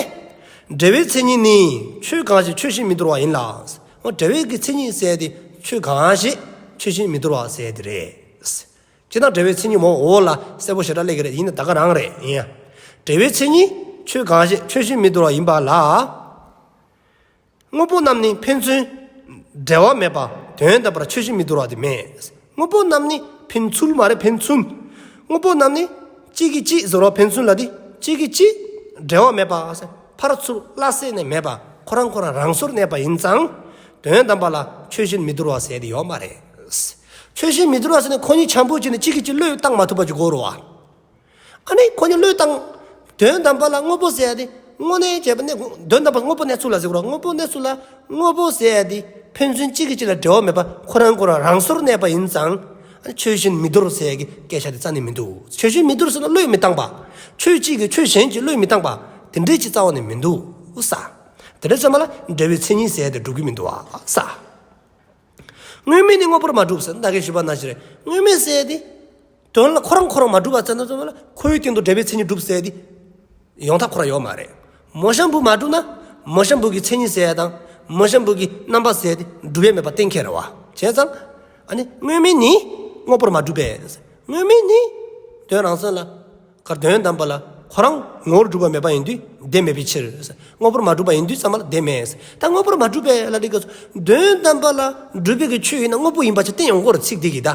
འབྲེལ་བའི་མཚན་ཉིད་ནི་ཆོས་གང་ཞིག་ཆོས་བཞིན་མི་འདོར་བ་ཡིན་ལ། འོ་འབྲེལ་བའི་གི་མཚན་ཉིད་ཟེར་ཏེ་ཆོས་གང་ཞིག་ཆོས་བཞིན་མི་འདོར་བ་ཟེར་ཏེ་རེད། སྤྱིར་བཏང་འབྲེལ་བའི་མཚན་ཉིད་མོ་འོ་ལ་གསལ་པོ་ཞེ་དྲག་སླེབས་ཀྱི་རེད། ཡིན་ན་ད་ག་རང་རེད་ཡིན་ཡ། འབྲེལ་བའི་མཚན་ཉིད་ཆོས་གང་ཞིག་ཆོས་བཞིན་མི་འདོར་བ་ཡིན་པ་ལ། དངོས་པོ་རྣམས་ནི་ཕན་ཚུན་འབྲེལ་བ་མེད་པ་དོན་དམ་པར་ཆོས་བཞིན་མི་འདོར་བ་དེ་མེད། དངོས་པོ་རྣམས་ནི་ཕན་ཚུན་མ་རེད་ཕན་ཚུན། དངོས་པོ་རྣམས་ནི་གཅིག་གིས་གཅིག་ཟེར་བ་ཕན་ཚུན་ལ་དེ་གཅིག་གིས་གཅིག་འབྲེལ་བ་མེད་པ། ཕར་ཚུར་སླ་བསྲེ་ནས་མེད་པ་ཁོ་རང་ཁོ་རང་རང་སོར་གནས་པ་ཡིན་ཙང་། དོན་དམ་པ་ལ་ཆོས་བཞིན་མི་འདོར་བ་ཟེར་དེ་ཡོད་མ་རེད། ཆོས་བཞིན་མི་འདོར་བ་ཟེར་ནས་ཁོ་གཉིས་འཆམ་པོ་བྱས་ནས་གཅིག་གིས་གཅིག་བློས་བཏང་མ་ཐུབ་པ་ཅིག་དགོས་རེད་བ། ཨ་ནི་ཁོ་གཉིས་བློས་བཏང་། དོན་དམ་པ་ལ་དངོས་པོ་ཟེར་ཡ་དེ་དངོས་གནས་བྱས་པ་ནི་དོན་དམ་པ་དངོས་པོ་གནས་ཚུལ་ལ་ཟེར་དགོས་རེད། དངོས་པོ་གནས་ཚུལ་ལ་དངོས་པོ་ཟེར་ཡ་དེ་ཕན་ཚུན་གཅིག་གིས་གཅིག་ལ་འབྲེལ་བ་མེད་པ་ཁོ་རང་ཁོ་རང་རང་སོར་གནས་པ་ཡིན་ཙང་། ཨ་ནི་ཆོས་བཞིན་མི་འདོར་ཟེར་ཡ་གི་སྐད་ཆ་དེ་རྩ་ནས་མི་འདུག་ཆོས་བཞིན་མི་འདོར་ཟེར་ན་བློས་མི་བཏང་པ། ཆོས་གཅིག་གིས་ཆོས་གཞན་གཅིག་བློས་མི་བཏང་པ། དེ་འདྲའི་ཅིག་རྩ་བ་ནས་མི་འདུག་ས། དེ་འདྲ་ཚང་མ་ལ་འབྲེལ་བའི་མཚན་ཉིད་ཟེར་ཡ་དེ་འགྲུབ་ཀྱི་མི་འདུག་བ་ས། དངོས་མེད་ནི་དངོས་པོར་མ་གྲུབ་ཟེར་ན་ད་གིན་ཞུས་པ་ནང་བཞིན་རེད། དངོས་མེད་ཟེར་ཡ་དེ། དོན་ལ་ཁོ་རང་ཁོ་རང་མ་གྲུབ་པ་ཙམ་དུ་ཙམ་ལ་ཁོའི་སྟེང་དུ་འབྲེལ་བའི་མཚན་ཉིད་གྲུབ་ཟེར་ཡ་དེ། ཡོང་ཐབས་ཁོ་རང་ཡོད་མ་རེད། མོ་གཤམ་བུ་མ་གྲུབ་ན། མོ་གཤམ་བུ་གི་མཚན་ཉིད་ཟེར་ཡ་དང་། མོ་གཤམ་བུ་གི་རྣམ་པ་ཟེར་ཡ་དེ་གྲུབ་ཡ་མེད་པ་གཏན་འཁེལ་རེད་བ། བྱས་ཙང་། ཨ་ནི་དངོས་མེད་ནི་དངོས་པོར་མ་གྲུབ་པས། དངོས་མེད་ནི་དོན་རང་མཚན་ལ། གར་དོན་དམ་པ་ལ་ཁོ་རང་ངོ་བོར་གྲུབ་པ་མེད་པ་ཡིན་དུས་དེ་མེད་པའི་ཕྱིར། དངོས་པོར་མ་གྲུབ་པ་ཡིན་དུས་ཙམ་པ་ལ་དེ་མེད། ད་དངོས་པོར་མ་གྲུབ་པས་ལ་འདི་སྐབས་སུ་དོན་དམ་པ་ལ་གྲུབ་པའི་གི་ཆོས་ཡིན་ན་དངོས་པོ་ཡིན་པ་ཅིག་བསྟན་ཡོང་གི་རེད་ཚིག་འདི་གིས་ད།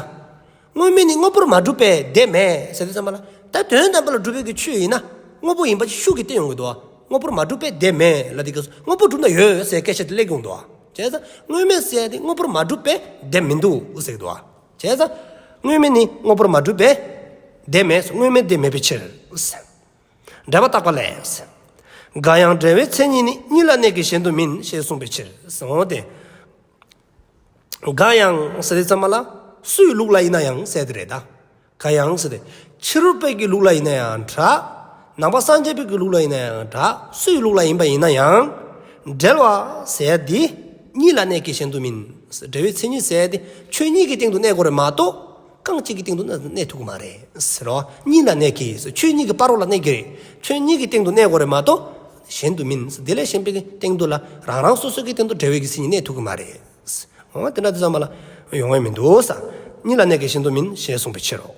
དངོས་མེད་ནི་དངོས་པོར་མ་གྲུབ་པས་དེ་མེད་ཟེར་དུས་ཙམ་པ་ལ་ད་དོན་དམ་པ་ལ་གྲུབ་པའི་གི་ཆོས་ཡིན་ན་དངོས་པོ་ཡིན་པ་ཅིག་ཤུགས་ཀྱིས་བསྟན་ཡོང་གི་འདུག་དངོས་པོར་མ་གྲུབ་པས་དེ་མེད་ལ་འདི་སྐབས་སུ་དངོས་པོ་གྲུབ་ན་ཡོད་ཟེར་སྐད་ཆ་དེ་སླེབས་ཡོང་འདུག་བྱས་ཙང་དངོས་མེད་ཟེར་ཡ་དེ་དངོས་པོར་མ་གྲུབ་པས་དེ་མི་འདུག་ཟེར་གི་འདུག་བྱས་ཙང་། དངོས་མེད་ནི་དངོས་པོར་མ་གྲུབ་པས། དེ་མེད། དངོས་མེད་དེ་མེད་པའི་ཕྱིར། འགྲེལ་པ་བརྟག་པ་ལས། འགའ་ཡང་འབྲེལ་བའི་མཚན་ཉིད་ནི་གཉིས་ལ་གནས་ཀྱི་གཞན་དུ་མིན་ཞེས་གསུངས་པའི་ཕྱིར། འོ་དེ། འགའ་ཡང་ཟེར་དུས་ཙམ་པ་ལ། སུའི་ལུགས་ལ་ཡིན་ན་ཡང་ཟེར་དེ་རེད་ད། ག་ཡང་ཟེར་ཏེ། ཕྱི་རོལ་པའི་གི་ལུགས་ལ་ཡིན་ན་ཡང་འདྲ། ནང་པ་སངས་རྒྱས་པའི་གི་ལུགས་ལ་ཡིན་ན་ཡང་འདྲ། སུའི་ལུགས་ལ་ཡིན་པ་ཡིན་ན་ཡང་། འབྲེལ་བ་ཟེར་ཡ་འདི་གཉིས་ལ་གནས་ཀྱི་གཞན་དུ་མིན། འབྲེལ་བའི་མཚན་ཉིད་ཟེར་ཡ་འདི་ཆོས་ཉིད་ཀྱི་སྟེང་དུ་གནས་དགོས་རེད་མ་གཏོགས། རྐང་གཅིག་གི་སྟེང་དུ་གནས་ཐུབ་ཀྱི་མ་རེད་ཟེར་རོ། གཉིས་ལ་གནས་ཀྱི་ཆོས་ཉིད་ཀྱི་བར་རོ་ལ་གནས་ཀྱི་རེད། ཆོས་ཉིད་ཀྱི་སྟེང་དུ་གནས་དགོས་རེད་མ་གཏོགས། གཞན་དུ་མིན། དེ་ལས་གཞན་པའི་སྟེང་དུ་ལ་རང་རང་སོ་སོའི་གི་སྟེང་དུ་འབྲེལ་བའི་གི་མཚན་ཉིད་གནས་ཐུབ་ཀྱི་མ་རེད། འོ་དེ་འདྲ་དེ་ཚང་མ་ལ་ཡོང་བ་མི་འདུག་ས། གཉིས་ལ་གནས་ཀྱི་གཞན་དུ་མིན་ཞེས་གསུངས་པའི་ཕྱིར་རོ།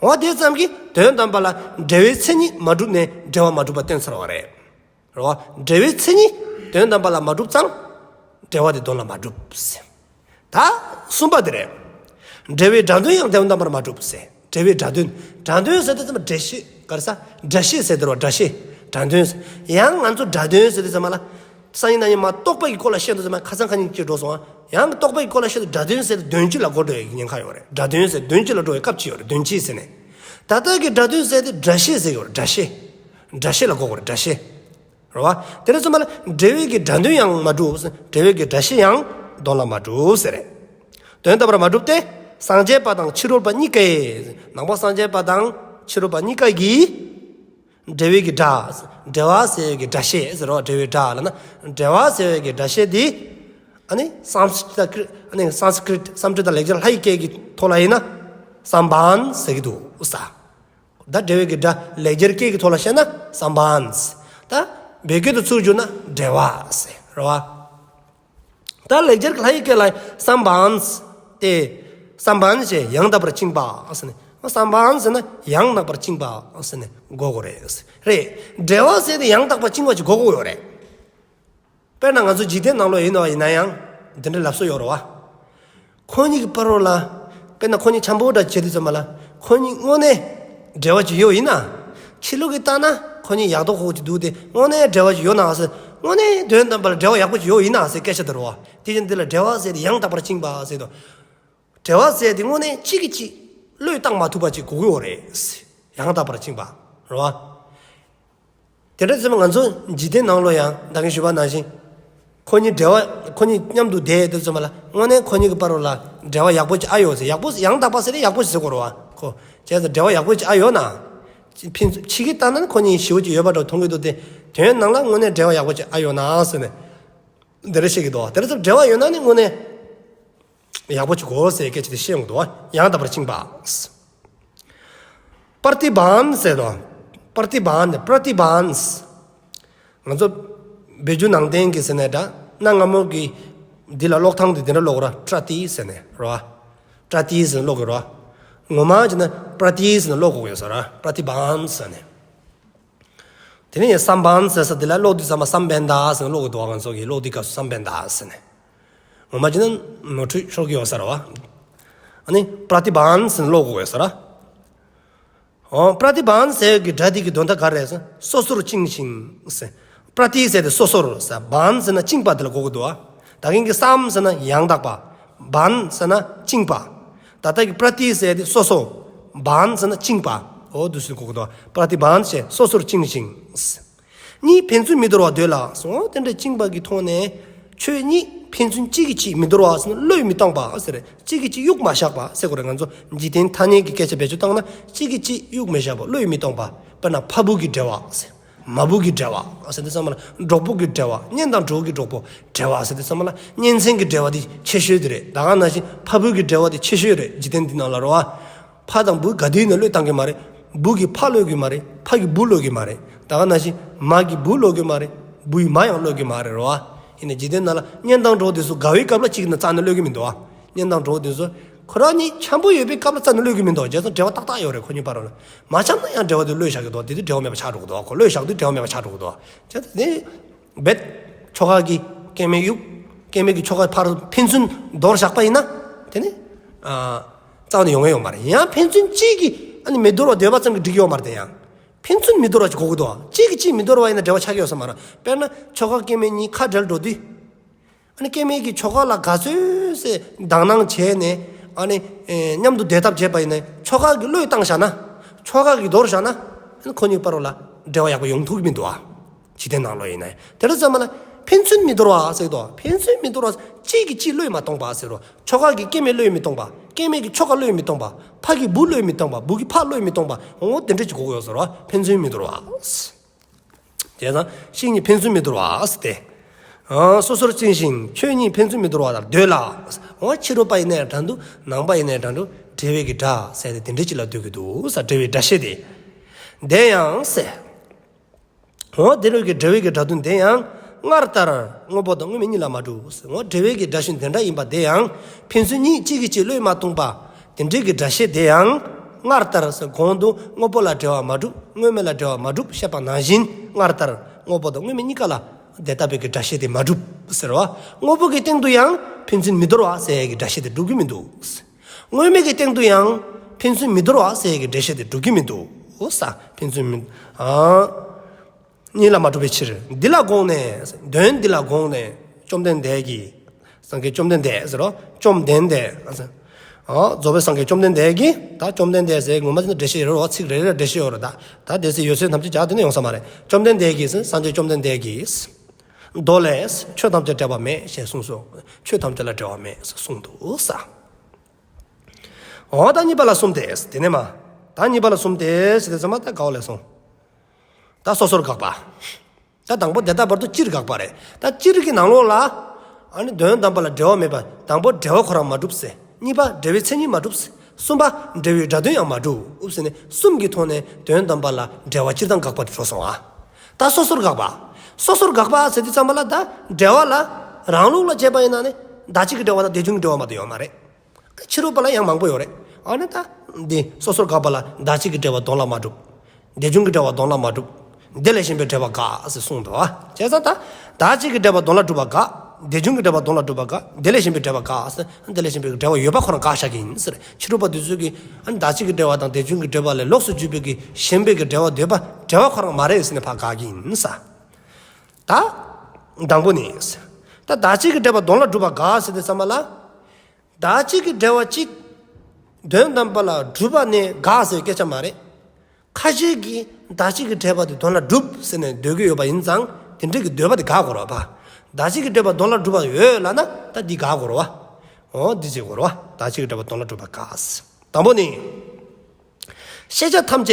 འོ་དེ་ཙམ་གྱིས་དོན་དམ་པ་ལ་འབྲེལ་བའི་མཚན་ཉིད་མ་གྲུབ་ནས་འབྲེལ་བ་མ་གྲུབ་པ་བསྟན་ཚར་བ་རེད། རེད་བ། འབྲེལ་བའི་མཚན་ཉིད་དོན་དམ་པ་ལ་མ་གྲུབ་ཙང་། འབྲེལ་བ་དེ་དོན་ལ་མ་གྲུབ་ཟེར། ད་གསུམ་པ་དེ་རེད། འབྲེལ་བའི་སྒྲ་དོན་ཡང་དོན་དམ་པར་མ་གྲུབ་ཟེར། འབྲེལ་བའི་སྒྲ་དོན། སྒྲ་དོན་ཟེར་དུས་ཙམ་པ་འགྲེལ་བཤད་ག་རེ་ཟ། སྒྲ་བཤད་ཟེར་དེ་རེད་བ། སྒྲ་བཤད། སྒྲ་དོན་ཟེར། ཡང་ང་ཚོ་སྒྲ་དོན་ཟེར་དུས་ཙམ་པ་ལ། སང་ཉིན་གནངས་ཉིན་མ་རྟོགས་པ་ཡི་སྐོར་ལ་བཤད་དུས་ཙམ་པ་ཁ་སང་ཁ་ཉིན་གཅིག་འགྲོ་སོང་ཨ། ཡང་རྟོགས་པ་ཡི་སྐོར་ལ་བཤད་དུས་སྒྲ་དོན་ཟེར་དུས་དོན་སྤྱི་ལ་གོ་འགྲོ་བའི་ཉེན་ཁ་ཡོད་རེད། སྒྲ་དོན་ཟེར་དོན་སྤྱི་ལ་འགྲོ་བའི་སྐབས་ཅིག་ཡོད་རེད། དོན་སྤྱི་ཟེར་ནས། ད་ལྟ་གི་སྒྲ་དོན་ཟེར་དེ་སྒྲ་བཤད་ཟེར་གྱི་ཡོད་རེད། སྒྲ་བཤད། སྒྲ་བཤད་ལ་གོ་དགོས་རེད། སྒྲ་བཤད། རེད་བ། དེ་ནས་ཚང་མ་ལ་འབྲེལ་བའི་གི་སྒྲ་དོན་ཡང་མ་གྲུབ། འབྲེལ་བའི་གི་སྒྲ་བཤད་ཡང་དོན་ལ་མ་གྲུབ་ཟེར་རེད། དོན་དམ་པར་མ་གྲུབ་སྟེ། སངས་རྒྱས་པ་དང་ཕྱི་རོལ་པ་གཉིས་ཀའི། ནང་པ་སངས་རྒྱས་པ་དང་ཕྱི་རོལ་པ་གཉིས་ཀ་གིས། འབྲེལ་བའི་གི་སྒྲ། འབྲེལ་བ་ཟེར་བའི་གི་སྒྲ་བཤད་ཟེར་རོ། འབྲེལ་བའི་སྒྲ་ལ་ན། འབྲེལ་བ་ཟེར་བའི་གི་སྒྲ་བཤད་འདི། ཨ་ནི་སཾ་སྐྲྀ་ཏ་ཀྲི། ཨ་ནི་སཾ་སྐྲྀ་ཏ་སཾ་སྐྲྀ་ཏ་ལེགས་སྦྱར་ལྷ་ཡི་སྐད་ཀྱི་ཐོག་ལ་ཡིན་ན། སམ་བྷཱན་ཟེར་གྱི་འདུག་ས། ད་འབྲེལ་བའི་གི་སྒྲ་ལེགས་སྦྱར་སྐད་ཀྱི་ཐོག་ལ་བཤད་ན་སམ་བྷཱན། ད་བོད་སྐད་དུ་ཚུར་བསྒྱུར་ན་འབྲེལ་བ་ཟེར་རེད་བ། ད་ལེགས་སྦྱར་གྱི་ལྷ་ཡི་སྐད་ལ་སམ་བྷཱན་སྟེ། སམ་བྷཱན་ཞེས་ཡང་དག་པར་བཅིངས་པ་ཟེར་ནས། སམ་བྷཱན་ཟེར་ན་ཡང་དག་པར་བཅིངས་པ་ཟེར་ནས་གོ་དགོས་རེད། རེད། འབྲེལ་བ་ཟེར་ཏེ་ཡང་དག་པར་བཅིངས་པ་ཅིག་གོ་དགོས་ཡོད་རེད། དཔེར་ན་ང་ཚོ་འཇིག་རྟེན་ནང་ལོགས་ཡིན་ནོ་ཡིན་ན་ཡང་འདི་འདྲའི་ལབ་སྲོལ་ཡོད་རེད་བ། ཁོ་གཉིས་ཀྱི་བར་རོ་ལ། དཔེར་ན་ཁོ་གཉིས་འཆམ་པོ་འདྲ་བྱེད་དུས་ཙམ་པ་ལ། ཁོ་གཉིས་དངོས་གནས་འབྲེལ་བ་ཅིག་ཡོད་ཡིན་ན། ཕྱི་ལོགས་ཀྱིས་བལྟས་ན་ཁོ་གཉིས་ཡག་མདོག་ཁ་པོ་ཅིག་འདུག་སྟེ། དངོས་གནས་འབྲེལ་བ་ཅིག་ཡོད་ན་ཟེར། དངོས་གནས་དོན་དམ་པར་འབྲེལ་བ་ཡག་པོ་ཅིག་ཡོད་ཡིན་ན་ཟེར་སྐད་ཆ་དེ་རེད་བ། དེ་བཞིན་འདི་ལ་འབྲེལ་བ་ཟེར་ཏེ་ཡང་དག་པར་བཅིངས་པ་ཟེར་དུས། འབྲེལ་བ་ཟེར་དེ་དངོས་གནས་གཅིག་གིས་གཅིག་བློས་བཏང་མ་ཐུབ་པ་ཅིག་དགོས་ཀྱི་ཡོད་རེད། ཡང་དག་པར་བཅིངས་པ་རེད་བ། དེ་འདྲ་ཚོད་མ་ང་ཚོ་འཇིག་རྟེན་ནང་ལོགས་ཡང་ད་གིན་ཞུས་པ་ནང་བཞིན། ཁོ་གཉིས་འབྲེལ་བ། ཁོ་གཉིས་མཉམ་དུ་བསྡད་དུས་ཙམ་པ་ལ་དངོས་གནས་ཁོ་གཉིས་ཀྱི་བར་རོ་ལ་འབྲེལ་བ་ཡག་པོ་ཅིག་ཨ་ཡོད་ཟེར། ཡག་པོ་ཡང་དག་པ་ཟེར་ཏེ་ཡག་པོ་ཞིག་ཟེར་དགོས་རེད་བ། ཁོ་བྱས་ཙང་འབྲེལ་བ་ཡག་པོ་ཅིག་ཨ་ཡོད་ན། ཕན་ཚུན་ཕྱི་གིས་བལྟས་ན་ཁོ་གཉིས་ཞེ་པོ་ཅིག་ཡོད་པ་འདྲ་མཐོང་གི་འདུག་སྟེ། དོན་ནང་ལ་དངོས་གནས་འབྲེལ་བ་ཡག་པོ་ཅིག་ཨ་ཡོད་ན་ཟེར་ནས། འདི་འདྲ་བཤད་ཀྱི་འདུག་དེ་འདྲ་ཚོ་འབྲེལ་བ་ཡོད་ན་ནི་དངོས་གནས། ཡག་པོ་བྱེད་དགོས་ཟེར་སྐད་ཆ་དེ་བཤད་ཡོང་གི་འདུག་ཡང་དག་པར་བཅིངས་པ། པྲ་ཏི་བྷཱན་ཟེར་དོ། པྲ་ཏི་བྷཱན་ནི་པྲ་ཏི་བྷཱན། ང་ཚོ་བོད་བརྒྱུད་ནང་བསྟན་གྱི་ཟེར་ནས་འདྲ། གནའ་སྔ་མོ་གི་འདི་ལ་ཀློག་སྟངས་དེ་འདི་འདྲ་ཀློག་ར། པྲ་ཏི་ཟེར་ནས་རོ། པྲ་ཏི་ཟེར་ནས་ཀློག་གི་རོ། ངོ་མ་བྱས་ན་པྲ་ཏི་ཟེར་ནས་ཀློག་དགོས་ཡོད་ས་ར། པྲ་ཏི་བྷཱན་ཟེར་ནས། དེ་ནས་སམ་བྷཱན་ཟེར་ས་དེ་ལ་ཀློག་དུས་ཙམ་པ་སམ་བན་ད་ཟེར་ནས་ཀློག་གི་འདུག་ང་ཚོ་གིས་ཀློག་དུས་སྐབས་སུ་སམ་བན་ད་ཟེར་ནས། ངོ་མ་བྱས་ན་ནོར་འཁྲུལ་ཤོར་གྱི་ཡོད་ས་རེད་བ། ཨ་ནི་པྲ་ཏི་བྷཱན་ཟེར་ནས་ཀློག་དགོས་ཡོད་ས་ར། འོ། པྲ་ཏི་བྷཱན་ཟེར་གྱི་སྒྲ་དེ་གི་དོན་དག་ག་རེ་རེད་ཟེར་ན། སོ་སོར་བཅིངས་ཤིང་ཟེར། པྲ་ཏི་ཟེར་དེ་སོ་སོར་ཟེར། བྷཱན་ཟེར་ན་བཅིངས་པ་དེ་ལ་གོ་གི་འདུག་བ། ད་གིན་གྱི་སམ་ཟེར་ན་ཡང་དག་པ། བྷཱན་ཟེར་ན་བཅིངས་པ། ད་ལྟ་གི་པྲ་ཏི་ཟེར་དེ་སོ་སོ། བྷཱན་ཟེར་ན་བཅིངས་པ། འོ་དུ་སུ་གོ་གི་འདུག་བ། པྲ་ཏི་བྷཱན་ཞེས་སོ་སོར་བཅིངས་ཤིང་། གཉིས་ཕན་ཚུན་མི་འདོར་བར་འདོད་ལ་སོ། དེ་འདྲ་བཅིངས་པ་གི་ཐོག་ནས་ཆོས་གཉིས་ཕན་ཚུན་གཅིག་གིས་གཅིག་མི་འདོར་བ་ཟེར་ན་བློས་མི་གཏོང་པ་ཟེར། གཅིག་གིས་གཅིག་གཡུག་མ་བཞག་པ་ཟེར་དགོས་རེད། ང་ཚོ་འཇིག་རྟེན་ཐ་སྙད་ཀྱི་སྐད་ཆ་བེད་སྤྱོད་བཏང་ན་གཅིག་གིས་གཅིག་གཡུག་མི་བཞག་པ། བློས་མི་གཏོང་པ། དཔེར་ན་ཕ་བུ་གི་འབྲེལ་བ་ཟེར། མ་བུ་གི་འབྲེལ་བ་ཟེར་དུས་ཙམ་པ་ལ་གྲོགས་པོ་གི་འབྲེལ་བ། གཉེན་དང་གྲོགས་ཀྱི་གྲོགས་པོ་འབྲེལ་བ་ཟེར་དུས་ཙམ་པ་ལ་གཉེན་ཚན་གྱི་འབྲེལ་བ་དེ་ཆེ་ཤོས་དེ་རེད། ད་ག་ནང་བཞིན་ཕ་བུ་གི་འབྲེལ་བ་དེ་ཆེ་ཤོས་རེད། འཇིག་རྟེན་འདི་ནང་ལ་རེད་བ། ཕ་དང་བུ་ག་དུས་ནས་བློས་བཏང་གི་མ་རེད། བུ་གིས་ཕ་བློས་གི་མ་རེད། ཕ་གིས་བུ་བློས་གི་མ་རེད། ད་ག་ནང་བཞིན་མ་གིས་བུ་བློས་གི་མ་རེད། བུ་ཡིས་མ་ཡང་བློས་གི་མ་རེད་རེད་བ། ཡིན་ནའི་འཇིག་རྟེན་ནང་ལ་གཉེན་དང་གྲོགས་དེ་ཚོ་དགའ་བའི་སྐབས་ལ་གཅིག་ནས་རྩ་ནས་བློས་གི་མི་འདུག་བ། གཉེན་དང་གྲོགས་དེ་ཚོ་ཁོ་རང་གཉིས་འཆམ་པོ་ཡོད་པའི་སྐབས་ལ་རྩ་ནས་བློས་གི་མི་འདུག་བྱས་ཙང་འབྲེལ་བ་ཏག་ཏག་ཡོད་རེད། ཁོ་གཉིས་བར་ལ་མ་འཆམ་ན་ཡང་འབྲེལ་བ་དེ་བློས་བཞག་གི་འདུག་དེ་དུས་འབྲེལ་བ་མེད་པ་ཆགས་འགྲོ་གི་འདུག་ཁོ་བློས་བཞག་དུས་འབྲེལ་བ་མེད་པ་ཆགས་འགྲོ་གི་འདུག་བྱས་ཙང་དེ། རྦད། ཁྱོ་ག་གིས་སྐྱེ་དམན་གཡུག་སྐྱེ་དམན་གྱིས་ཁྱོ་ག་ཕར་ཕན་ཚུན་འདོར་བཞག་པ་ཡིན་ན། དེ་ནི། ཨ། རྩ་བ་ནས་ཡོང་ཡ་ཡོད་མ་རེད། ཡང་ཕན་ཚུན་གཅིག་གིས་ཨ་ནི་མི་འདོར་བ་འདོད་པ་ཙམ་གྱིས་འགྲིག་གི་ཡོད་མ་རེད། དེ་ཡང་། ཕན་ཚུན་མི་འདོར་བ་ཞིག་དགོས་ཀྱི་འདུག་གཅིག་གིས་གཅིག་མི་འདོར་བ་ཡིན་ན་འབྲེལ་བ་ཆགས་ཀྱི་ཡོད་ས་མ་རེད། དཔེར་ན་ཁྱོ་ག་སྐྱེ་དམན་གཉིས་ཁ་བྲལ་འགྲོ་དུས། ཨ་ནི་སྐྱེ་དམན་གྱིས་ཁྱོ་ག་ལ་ག་ཚོད་ཟེ་དག་སྣང་བྱས་ནས་ཨ་ནི་མཉམ་དུ་བསྡད་ཐབས་བྱས་པ་ཡིན་ནའི་ཁྱོ་ག་གིས་བློས་བཏང་བཞག་ན། ཁྱོ་ག་གིས་འདོར་བཞག་ན། ཨ་ནི་ཁོ་གཉིས་བར་ལ་འབྲེལ་བ་ཡག་པོ་ཡོང་ཐུབ་ཀྱི་མི་འདུག་ཨ། འཇིག་རྟེན་ནང་ལོགས་ཡིན་ནའི་དེ་འདྲ་ཙམ་པ་ལ་ཕན་ཚུན་མི་འདོར་བ་ཟེར་དོ། ཕན་ཚུན་མི་འདོར་བ་གཅིག་གིས་གཅིག་བློས་མ་གཏོང་པ་ཟེར་རོ། ཁྱོ་ག་གིས་སྐྱེ་དམན་བློས་མི་གཏོང་པ། སྐྱེ་མེད་ཀྱི་ཁྱོ་ག་བློས་མི་གཏོང་བ། ཕ་གི་བུ་བློས་མི་གཏོང་བ། བུ་གི་ཕ་བློས་མི་གཏོང་བ། འོ་དེ་འདྲ་ཅིག་དགོས་ཀྱི་ཡོད་ཟེར་བ། ཕན་ཚུན་མི་འདོར་བ། བྱས་ཙང་ཤིང་གཉིས་ཕན་ཚུན་མི་འདོར་བ་ཟེར་ཏེ། ཨ། སོ་སོར་བཅིངས་ཤིང་ཁྱོད་གཉིས་ཕན་ཚུན་མི་འདོར་བ་ལ་འདོད་ལ། འོ་ཕྱི་རོལ་པ་ཡིན་ནའི་འདྲ་འདུག་ནང་པ་ཡིན་ནའི་འདྲ་འདུག་འབྲེལ་བའི་གི་སྒྲ་ཟེར་ཏེ་དེ་འདྲ་ཅིག་ལ་འདོད་ཀྱི་འདུག་ས། འབྲེལ་བའི་སྒྲ་བཤད་དེ། དེ་ཡང་ཟེར། འོ་དེ་རུ་གི་འབྲེལ་བའི་གི་སྒྲ་དོན་དེ་ཡང་སྔར་ལྟར་དངོས་པོ་དང་དངོས་མེད་གཉིས་ལ་མ་གྲུབ། འོ་འབྲེལ་བའི་གི་སྒྲ་གཞན་དེ་འདྲ་ཡིན་པ་དེ་ཡང་ཕན་ཚུན་གཉིས་གཅིག་གིས་གཅིག་བློས་མ་གཏོང་པ། དེ་འདྲའི་གི་སྒྲ་བཤད་དེ་ཡང་སྔར་ལྟར་ཟེར། གོང་དུ་དངོས་པོ་ལ་འབྲེལ་བ་མ་གྲུབ། དངོས་མེད་ལ་འབྲེལ་བ་མ་གྲུབ་བཤད་པ་ནང་བཞིན་སྔར་ལྟར་དངོས་པོ་དང་དངོས་མེད་གཉིས་ཀ་ལ་དེ་ལྟ་བུའི་གི་སྒྲ་བཤད་དེ་མ་གྲུབ་ཟེར་བ། དངོས་པོ་གི་སྟེང་དུ་ཡང་ཕན་ཚུན་མི་འདོར་བ་ཟེར་ཡས་གི་སྒྲ་བཤད་དེ་གྲུབ་ཀྱི་མི་འདུག་དངོས་མེད་ཀྱི་སྟེང་དུ་ཡང་ཕན་ཚུན་མི་འདོར་བ་ཟེར་ཡས་ཀྱི་འགྲེལ་བཤད་དེ་འགྲུབ་ཀྱི་མི་འདུག་ས། ཕན་ཚུན་མི། ཨ། གཉིས་ལ་མ་གྲུབ་པའི་ཕྱིར། འདི་ལ་དགོངས་ནས། དོན་འདི་ལ་དགོངས་ནས། བཅོམ་ལྡན་འདས་ཀྱིས། སངས་རྒྱས་བཅོམ་ལྡན་འདས་ཟེར་རོ། བཅོམ་ལྡན་འདས། ཨ། རྫོགས་པའི་སངས་རྒྱས་བཅོམ་ལྡན་འདས་ཀྱིས། ད་བཅོམ་ལྡན་འདས་ཟེར་ངོ་མ་འདྲེན་བྱེད་ཡོད་རེད་བ། ཚིག་རེ་རེ་ལ་འགྲེལ་བཤད་ཡོད་རེད། ད་ད་དེ་ཚོ་ཡོད་ཚད་ཐམས་ཅད་སྦྱར་དེ་ནས་ཡོང་ས་མ་རེད། བཅོམ་ལྡན་འདས་ཀྱིས། སངས་རྒྱས་བཅོམ་ལྡན་འདས་ཀྱིས། མདོ་ལས། ཆོས་ཐམས་ཅད་འབྲེལ་བ་མེད་ཅེས་གསུངས་སོ། ཆོས་ཐམས་ཅད་ལ་འབྲེལ་བ་མེད་ཟེར་གསུངས་འདུག་ས། འོ་ད་གཉིས་པ་ལ་གསུམ་སྟེ། དེ་ནས་མ། ད་གཉིས་པ་ལ་གསུམ་སྟེ་ཟེར་དུས་ཙམ་པ་ད་ག་བ་ལས་སོང་། ད་སོ་སོར་དགག་པ། ད་དང་པོ་དེ་ལྟ་བར་དུ་སྤྱིར་དགག་པ་རེད། ད་སྤྱིར་གྱི་ནང་ལོགས་ལ། ཨ་ནི་དོན་དམ་པ་ལ་འབྲེལ་བ་མེད་པ། དང་པོ་འབྲེལ་བ་ཁོ་རང་མ་གྲུབ་ཟེར། གཉིས་པ་འབྲེལ་བའི་མཚན་ཉིད་མ་གྲུབ་ཟེར། གསུམ་པ་འབྲེལ་བའི་སྒྲ་དོན་ཡང་མ་གྲུབ་ཟེར་ནས། གསུམ་གྱི་ཐོག་ནས་དོན་དམ་པ་ལ་འབྲེལ་བ་སྤྱིར་བཏང་དགག་པ་དེ་གྲུབ་སོང་ཨ། ད་སོ་སོར་དགག་པ། སོ་སོར་དགག་པ་ཟེར་དུས་ཙམ་པ་ལ་ད་འབྲེལ་བ་ལ་རང་ལུགས་ལ་བྱས་པ་ཡིན་ན་ནི་བདག་གཅིག་གི་འབྲེལ་བ་དང་དེ་བྱུང་གི་འབྲེལ་བ་མ་གཏོགས་ཡོད་མ་རེད། ཕྱི་རོལ་པ་ལ་ཡང་མང་པོ་ཡོད་རེད། ཨ་ནི་ད་འདི་སོ་སོར་དགག་པ་ལ་བདག་གཅིག་གི་འབྲེལ་བ་དོན་ལ་མ་གྲུབ། དེ་བྱུང་གི་འབྲེལ་བ་དོན་ལ་མ་གྲུབ། དེ་ལས་གཞན་པའི་འབྲེལ་བ་དགག་ཟེར་གསུངས་འདུག་ཨ། བྱས་ཙང་ད་བདག་གཅིག་གི་འབྲེལ་བ་དོན་ལ་གྲུབ་པ་དགག་དེ་བྱུང་གི་འབྲེལ་བ་དོན་ལ་གྲུབ་པ་དགག་དེ་ལས་གཞན་པའི་འབྲེལ་བ་དགག་ཟེར། དེ་ལས་གཞན་པའི་འབྲེལ་བ་ཡོད་པ་ཁོ་རང་དགག་བཞག་གི་ཡིན་ཟེར། ཕྱི་རོལ་པ་དེ་ཚོས་ཀྱིས་ཨ་ནི་བདག་གཅིག་གི་འབྲེལ་བ་དང་དེ་བྱུང་གི་འབྲེལ་བ་ལས་ལོགས་སུ་གྱུར་པའི་གི་གཞན་པའི་གི་འབྲེལ་བ་འདོད་པ་འབྲེལ་བ་ཁོ་རང་མ་རེད་ཟེར་ནས་ཕར་དགག་གི་ཡིན་ས། ད། དང་པོ་ནི། ད་བདག་གཅིག་གི་འབྲེལ་བ་དོན་ལ་གྲུབ་པ་དགག་ཟེར་དུས་ཙམ་པ་ལ། བདག་གཅིག་གི་འབྲེལ་བ་གཅིག་དོན་དམ་པ་ལ་གྲུབ་པ་ནི་དགག་ཟེར་སྐད་ཆ་མ་རེད། ཁ་ཤས་ཀྱིས་བདག་གཅིག་གི་འབྲེལ་བ་དེ་དོན་ལ་གྲུབ་ཟེར་ནས་འདོད་ཀྱི་ཡོད་པ་ཡིན་ཙང་དེ་འདྲ་གི་འདོད་པ་དེ་དགག་དགོས་རེད་པ། བདག་གཅིག་གི་འབྲེལ་བ་དོན་ལ་གྲུབ་པ་ཡོད་ལབ་ན་ད་འདི་དགག་དགོས་རེད་པ། འོ་འདི་བྱེད་དགོས་རེད་པ། བདག་གཅིག་གི་འབྲེལ་བ་དོན་ལ་གྲུབ་པ་དགག་དང་པོ་ནི། ཤེས་བྱ་ཐམས་ཅད་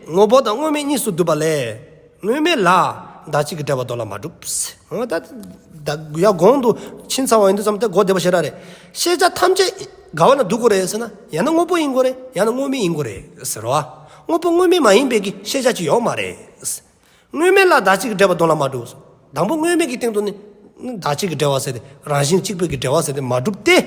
དངོས་པོ་དང་དངོས་མེད་གཉིས་སུ་འདུས་པ་ལས། དངོས་མེད་ལ་བདག་གཅིག་གི་འབྲེལ་བ་དོན་ལ་མ་གྲུབ། འོ་ད་ད་ཡ་གོང་དུ་ཕྱིན་ཚར་བ་ཡིན་དུས་ཙམ་དེ་གོ་བདེ་པོ་ཞེ་དྲག་རེད། ཤེས་བྱ་ཐམས་ཅད་ག་བ་ན་འདུ་དགོས་རེད་ཟེར་ན། ཡང་ན་དངོས་པོ་ཡིན་དགོས་རེད། ཡང་ན་དངོས་མེད་ཡིན་དགོས་རེད་ཟེར་བ། དངོས་པོ་དངོས་མེད་མ་ཡིན་པའི་གི་ཤེས་བྱ་ཅིག་ཡོད་མ་རེད། དངོས་མེད་ལ་བདག་གཅིག་གི་འབྲེལ་བ་དོན་ལ་མ་གྲུབ། དང་པོ་དངོས་མེད་ཀྱི་སྟེང་དུ་ནི་བདག་གཅིག་གི་འབྲེལ་བ་ཟེར་ཏེ་རང་བཞིན་གཅིག་པུའི་གི་འབྲེལ་བ་ཟེར་ཏེ་མ་གྲུབ་སྟེ།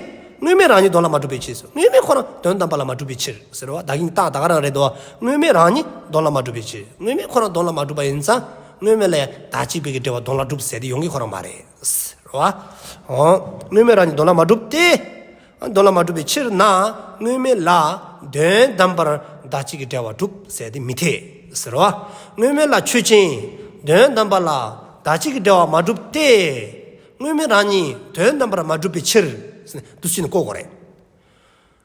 དངོས་མེད་རང་ཉིད་དོན་ལ་མ་གྲུབ་པའི་ཕྱིར། དངོས་མེད་ཁོ་རང་དོན་དམ་པ་ལ་མ་གྲུབ་པའི་ཕྱིར་ཟེར་བ། ད་གིན་རྟགས་ད་ག་རང་རེད་དོ། དངོས་མེད་རང་ཉིད་དོན་ལ་མ་གྲུབ་པའི་ཕྱིར། དངོས་མེད་ཁོ་རང་དོན་ལ་མ་གྲུབ་པ་ཡིན་ཙང་དངོས་མེད་ལ་བདག་གཅིག་པུའི་གི་འབྲེལ་བ་དོན་ལ་གྲུབ་ཟེར་ཏེ་ཡོང་གི་ཁོ་རང་མ་རེད། རེད་བ། འོ། དངོས་མེད་རང་ཉིད་དོན་ལ་མ་གྲུབ་སྟེ། དོན་ལ་མ་གྲུབ་པའི་ཕྱིར་ན་དངོས་མེད་ལ་དོན་དམ་པར་བདག་གཅིག་གི་འབྲེལ་བ་གྲུབ་ཟེར་ཏེ་མི་འཐད་ཟེར་བ། དངོས་མེད་ལ་ཆོས་ཅན། དོན་དམ་པ་ལ་བདག་གཅིག་གི་འབྲེལ་བ་མ་གྲུབ་སྟེ། དངོས་མེད་རང་ཉིད་དོན་དམ་པར་མ་གྲུབ་པའི་ཕྱིར། འདུ་བྱེད་ནི་བཀོད་དགོས་རེད།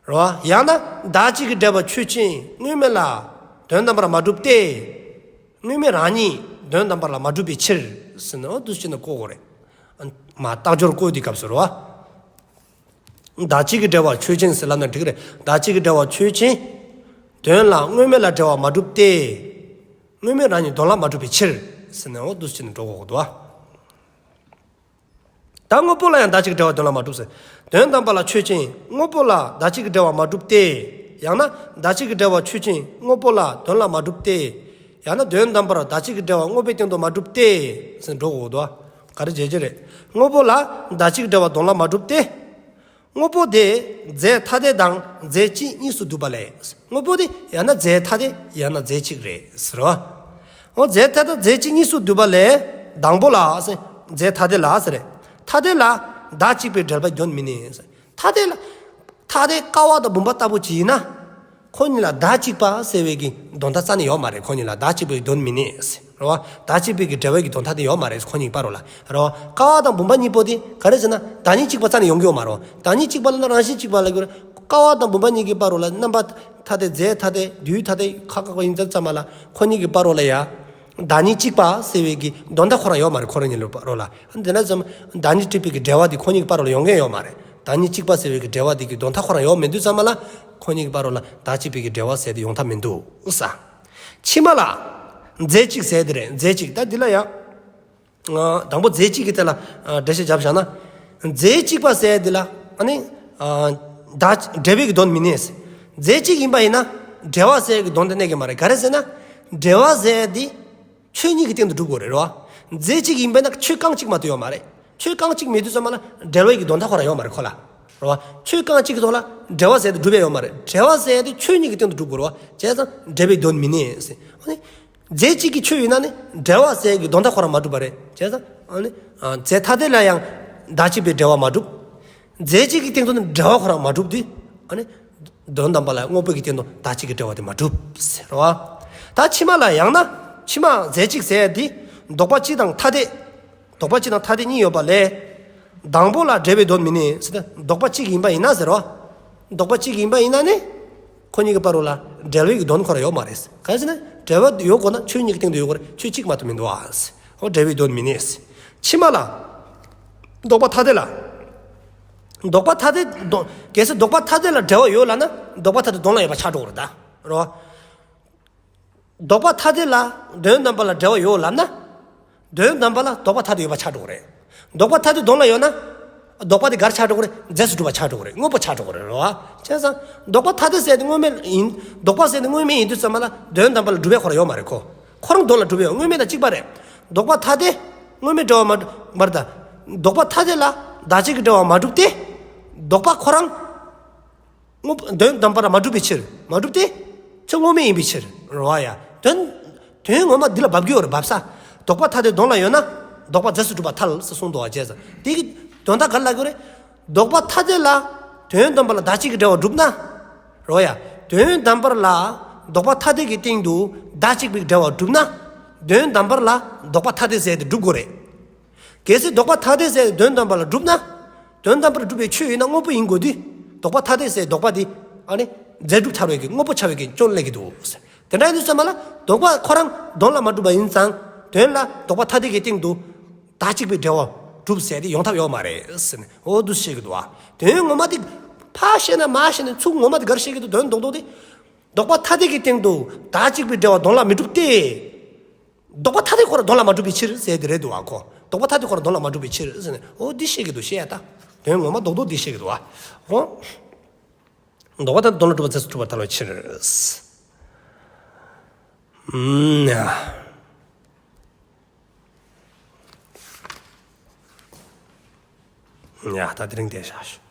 རེད་བ། ཡང་ན་བདག་གཅིག་གི་འབྲེལ་བ་ཆོས་ཅན། དངོས་མེད་ལ་དོན་དམ་པར་མ་གྲུབ་སྟེ། དངོས་མེད་རང་ཉིད་དོན་དམ་པར་མ་གྲུབ་པའི་ཕྱིར་ཟེར་ནས་འདུ་བྱེད་ནི་བཀོད་དགོས་རེད། མ་རྟགས་སྦྱོར་བཀོད་དེ་སྐབས་སུ་རེད་བ། བདག་གཅིག་གི་འབྲེལ་བ་ཆོས་ཅན་ཟེར་ལབ་ན་འགྲིག་གི་རེད། བདག་གཅིག་གི་འབྲེལ་བ་ཆོས་ཅན། དོན་ལ་དངོས་མེད་ལ་འབྲེལ་བ་མ་གྲུབ་སྟེ། དངོས་མེད་རང་ཉིད་དོན་ལ་མ་གྲུབ་པའི་ཕྱིར་ཟེར་ནས་འདུ་བྱེད་ནི་འགྲོ་དགོས་འདུག་བ། ད་དངོས་པོ་ལ་ཡང་བདག་གཅིག་གི་འབྲེལ་བ་དོན་ལ་མ་གྲུབ་ཟེར། དོན་དམ་པ་ལ་ཆོས་ཅན། དངོས་པོ་ལ་བདག་གཅིག་གི་འབྲེལ་བ་མ་གྲུབ་སྟེ། ཡང་ན་བདག་གཅིག་གི་འབྲེལ་བ་ཆོས་ཅན། དངོས་པོ་ལ་དོན་ལ་མ་གྲུབ་སྟེ། ཡང་ན་དོན་དམ་པར་བདག་གཅིག་གི་འབྲེལ་བ་དངོས་པོའི་སྟེང་དུ་མ་གྲུབ་སྟེ། ཟེར་འགྲོ་དགོས་འདུག་བ། ག་རེ་བྱེད་ཀྱི་རེད། དངོས་པོ་ལ་བདག་གཅིག་གི་འབྲེལ་བ་དོན་ལ་མ་གྲུབ་སྟེ། དངོས་པོ་དེ་རྫས་ཐ་དད་དང་རྫས་གཅིག་གཉིས་སུ་འདུས་པ་ལས། དངོས་པོ་དེ་ཡང་ན་རྫས་ཐ་དད་ཡང་ན་རྫས་གཅིག་རེད་ཟེར་བ། འོ་རྫས་ཐ་དད་རྫས་གཅིག་གཉིས་སུ་འདུས་པ་ལས། དང་པོ་ལ་ཟེར། རྫས་ཐ་དད་ལ་ཟེར་རེད། ཐ་དད་ལ་བདག་གཅིག་པའི་འབྲེལ་པ་སྐྱོན་མི་ནུས་ཟེར། ཐ་དད་ལ། ཐ་དད་ཀ་བ་དང་བུམ་པ་ལྟ་བུ་ཅིག་ཡིན་ན། ཁོ་གཉིས་ལ་བདག་གཅིག་པ་ཟེར་བའི་གི་དོན་དག་རྩ་ནས་ཡོད་མ་རེད། ཁོ་གཉིས་ལ་བདག་གཅིག་པའི་དོན་མི་གནས། རེད་བ། བདག་གཅིག་པའི་གི་འབྲེལ་བའི་གི་དོན་དག་དེ་ཡོད་མ་རེད། ཁོ་གཉིས་བར་རོ་ལ། རེད་བ། ཀ་བ་དང་བུམ་པ་གཉིས་པོ་དེ་ག་རེ་ཟེར་ན་བདག་ཉིད་གཅིག་པ་རྩ་ནས་ཡོང་གི་ཡོད་མ་རེད། བདག་ཉིད་གཅིག་པ་ལ་ན་རང་བཞིན་གཅིག་པ་ལ་གི་རེད། ཀ་བ་དང་བུམ་པ་གཉིས་ཀྱི་བར་རོ་ལ་རྣམ་པ་ཐ་དད་རྫས་ཐ་དད་དུས་ཐ་དད་ཁ་ཁ་ཁ་ཡིན་ཙམ་ཙམ་མ་ལ་ཁོ་གཉིས་ཀྱི་བར་རོ་ལ་ཡ། བདག་ཉིད་གཅིག་པ་ཟེར་བའི་གི་དོན་དག་ཁོ་རང་ཡོད་མ་རེད། ཁོ་རང་གཉིས་ལ་བར་རོ་ལ། འདི་ན་ཙམ་བདག་ཉིད་གཅིག་པའི་གི་འབྲེལ་བ་དེ་ཁོ་གཉིས་ཀྱི་བར་རོ་ལ་ཡོང་མཁན་ཡོད་མ་རེད། བདག་ཉིད་གཅིག་པ་ཟེར་བའི་གི་འབྲེལ་བ་དེ་གི་དོན་དག་ཁོ་རང་ཡོད་མི་འདུག་ཙམ་པ་ལ། ཁོ་གཉིས་ཀྱི་བར་རུ་ལ་བདག་གཅིག་པའི་གི་འབྲེལ་བ་ཟེར་དེ་ཡོང་ཐབས་མི་འདུག་ས། ཕྱི་མ་ལ། རྫས་གཅིག་ཟེར་དེ་རེད། རྫས་གཅིག་ད་འདི་ལ་ཡང་། དང་པོ་རྫས་གཅིག་གི་དེ་ལ་འགྲེལ་བཤད་བརྒྱབ་བཞག་ན། རྫས་གཅིག་པ་ཟེར་དེ་ལ་ཨ་ནི། བདག་འབྲེལ་བའི་གི་དོན་མི་གནས། རྫས་གཅིག་ཡིན་པ་ཡིན་ན། འབྲེལ་བ་ཟེར་གི་དོན་དེ་གནས་ཀྱི་མ་རེད། ག་རེ་ཟེར་ན། འབྲེལ་བ་ཟེར་དེ། ཆོས་ཉིད་ཀྱི་སྟེང་དུ་གྲུབ་དགོས་རེད་རོ། རྫས་གཅིག་ཡིན་པས་ན་ཆོས་རྐང་གཅིག་མ་གཏོགས་ཡོད་མ་རེད། ཆོས་རྐང་གཅིག་མེད་དུས་ཙམ་པ་ལ་འབྲེལ་བའི་གི་དོན་དག་ཁོ་རང་ཡོད་མ་རེད་ཁོ་ལ། རོ། ཆོས་རྐང་གཅིག་གི་ཐོག་ལ་འབྲེལ་བ་ཟེར་དེ་གྲུབ་པ་ཡོད་མ་རེད། འབྲེལ་བ་ཟེར་དེ་ཆོས་ཉིད་ཀྱི་སྟེང་དུ་གྲུབ་དགོས་རོ། བྱས་ཙང་འབྲེལ་བའི་དོན་མི་གནས་ཟེར། ཨ་ནི། རྫས་གཅིག་གི་ཆོས་ཡིན་ན་ནི་འབྲེལ་བ་ཟེར་གི་དོན་དག་ཁོ་རང་མ་གྲུབ་པ་རེད། བྱས་ཙང་ཨ་ནི། རྫས་ཐ་དད་ལ་ཡང་བདག་གཅིག་པའི་འབྲེལ་བ་མ་གྲུབ། རྫས་གཅིག་གི་སྟེང་དུ་ནི་འབྲེལ་བ་ཁོ་རང་མ་གྲུབ་དུས། ཨ་ནི། དོན་དམ་པ་ལ་དངོས་པོ་གི་སྟེང་དུ་བདག་གཅིག་གི་འབྲེལ་བ་དེ་མ་གྲུབ་ཟེར་བ། ད་ཕྱི་མ་ལ་ཡང་ན། ཕྱི་མ་རྫས་གཅིག་ཟེར་ཡ་དེ། ལྡོག་པ་སྤྱི་དང་ཐ་དད། ལྡོག་པ་སྤྱི་དང་ཐ་དད་གཉིས་ཡོད་པ་ལས། དང་པོ་ལ་འབྲེལ་བའི་དོན་མི་གནས་ཟེར་ཏེ། ལྡོག་པ་གཅིག་ཡིན་པ་ཡིན་ན་ཟེར་བ། ལྡོག་པ་གཅིག་ཡིན་པ་ཡིན་ན་ནི། ཁོ་གཉིས་ཀྱི་བར་རུ་ལ་འབྲེལ་བའི་གི་དོན་ཁོ་རང་ཡོད་མ་རེད། གང་ཟེར་ན་འབྲེལ་བ་ཡོད་དགོས་ན་ཆོས་གཉིས་ཀྱི་སྟེང་དུ་ཡོད་དགོས་རེད། ཆོས་གཅིག་མ་གཏོགས་མི་འདུག་ཨ། ཨོ་འབྲེལ་བའི་དོན་མི་གནས། ཕྱི་མ་ལ། ལྡོག་པ་ཐ་དད་ལ། ལྡོག་པ་ཐ་དད་དོན། གལ་སྲིད་ལྡོག་པ་ཐ་དད་ལ་འབྲེལ་བ་ཡོད་ལབ་ན་ལྡོག་པ་ཐ་དད་དོན་ལ་ཡོད་པ་ཆགས་འགྲོ་གི་རེད་ད། རོ། ལྡོག་པ་ཐ་དད་ལ་དོན་དམ་པ་ལ་འབྲེལ་བ་ཡོད་ལབ་ན། དོན་དམ་པ་ལ་ལྡོག་པ་ཐ་དད་ཡོད་པ་ཆགས་འགྲོ་གི་རེད། ལྡོག་པ་ཐ་དད་དོན་ལ་ཡོད་ན། ལྡོག་པ་དེ་ག་རེ་ཆགས་འགྲོ་གི་རེད། རྫས་སུ་གྲུབ་པ་ཆགས་འགྲོ་གི་རེད། དངོས་པོ་ཆགས་འགྲོ་གི་རེད་རོ། བྱས་ཙང་ལྡོག་པ་ཐ་དད་ཟེར་དེ་དངོས་མེད་ཡིན། ལྡོག་པ་ཟེར་དེ་དངོས་མེད་ཡིན་དུས་ཙམ་པ་ལ་དོན་དམ་པ་ལ་གྲུབ་ཡ་ཁོ་རང་ཡོད་མ་རེད་ཁོ། ཁོ་རང་དོན་ལ་གྲུབ་ཡ་དངོས་མེད་དང་གཅིག་པ་རེད། ལྡོག་པ་ཐ་དད་དངོས་མེད་འབྲེལ་བ་མ་གྲུབ་པར་ད། ལྡོག་པ་ཐ་དད་ལ་བདག་གཅིག་གི་འབྲེལ་བ་མ་གྲུབ་སྟེ། ལྡོག་པ་ཁོ་རང་། དངོས་དོན་དམ་པར་མ་གྲུབ་པའི་ཕྱིར། མ་གྲུབ་སྟེ། ཆོས་དངོས་མེད་ཡིན་པའི་ཕྱིར། རོ་ཡ། དོན། དོན་ངོ་མ་འདི་ལ་འབབ་ཀྱི་ཡོད་རེད། འབབ་ས། ལྡོག་པ་ཐ་དད་དོན་ལ་ཡོད་ན། ལྡོག་པ་རྫས་སུ་གྲུབ་པ་ཐལ་ཟེར་གསུངས་འདུག་བ། བྱས་ཙང་དེ་གི་དོན་དག་ག་རེ་ལབ་ཀྱི་རེད། ལྡོག་པ་ཐ་དད་ལ་དོན་དམ་པར་ལ་བདག་གཅིག་གི་འབྲེལ་བ་གྲུབ་ན། རོ་ཡ། དོན་དམ་པར་ལ་ལྡོག་པ་ཐ་དད་ཀྱི་སྟེང་དུ་བདག་གཅིག་པའི་འབྲེལ་བ་གྲུབ་ན། དོན་དམ་པར་ལ་ལྡོག་པ་ཐ་དད་ཟེར་དེ་གྲུབ་དགོས་རེད། གལ་སྲིད་ལྡོག་པ་ཐ་དད་ཟེར་དོན་དམ་པ་ལ་གྲུབ་ན། དོན་དམ་པར་གྲུབ་པའི་ཆོས་ཡིན་ན་དངོས་པོ་ཡིན་དགོས་དུས། ལྡོག་པ་ཐ་དད་ཟེར་ལྡོག་པ་དེ། ཨ་ནི། རྫས་གྲུབ་ཆགས་པའི་གི་དངོས་པོ་ཆགས་པའི་གི་སྐྱོན་སླེབས་ཀྱི་འདུག་ཟེར། དེ་འདྲ་ཡིན་དུས་ཙམ་པ་ལ་ལྡོག་པ་ཁོ་རང་དོན་ལ་མ་གྲུབ་པ་ཡིན་ཙང་། དོན་ལ་ལྡོག་པ་ཐ་དད་ཀྱི་སྟེང་དུ། བདག་གཅིག་པའི་འབྲེལ་བ་གྲུབ་ཟེར་དེ་ཡོང་ཐབས་ཡོད་མ་རེད་ཟེར་ནས་འོ་འདུག་བཤད་ཀྱི་འདུག་བ། དོན་ངོ་མ་དེ། ཕར་བཤད་ན་མར་བཤད་ན་ཚུར་ངོ་མ་དེ་ག་རེ་བཤད་ཀྱི་འདུག་དོན་རྡོག་རྡོག་དེ། ལྡོག་པ་ཐ་དད་ཀྱི་སྟེང་དུ་བདག་གཅིག་པའི་འབྲེལ་བ་དོན་ལ་མི་གྲུབ་སྟེ། ལྡོག་པ་ཐ་དད་ཁོ་རང་དོན་ལ་མ་གྲུབ་པའི་ཕྱིར་ཟེར་དེ་རེད་འདུག་བ་ཁོ། ལྡོག་པ་ཐ་དད་ཁོ་རང་དོན་ལ་མ་གྲུབ་པའི་ཕྱིར་ཟེར་ནས་འོ་འདི་བཤད་ཀྱི་འདུག་བཤད་ཡ་ད། དོན་ངོ་མ་རྡོག་རྡོག་འདི་བཤད་ཀྱི་འདུག་བ། འོ། ལྡོག་པ་ཐ་དད་དོན་ལ་གྲུབ་པ་རྫས་སུ་གྲུབ་པ་ཐལ་བའི་ཕྱིར། ཨུམ། ཡ། ཡ་ད་དེ་རིང་དེ་བཞག་ཞུ།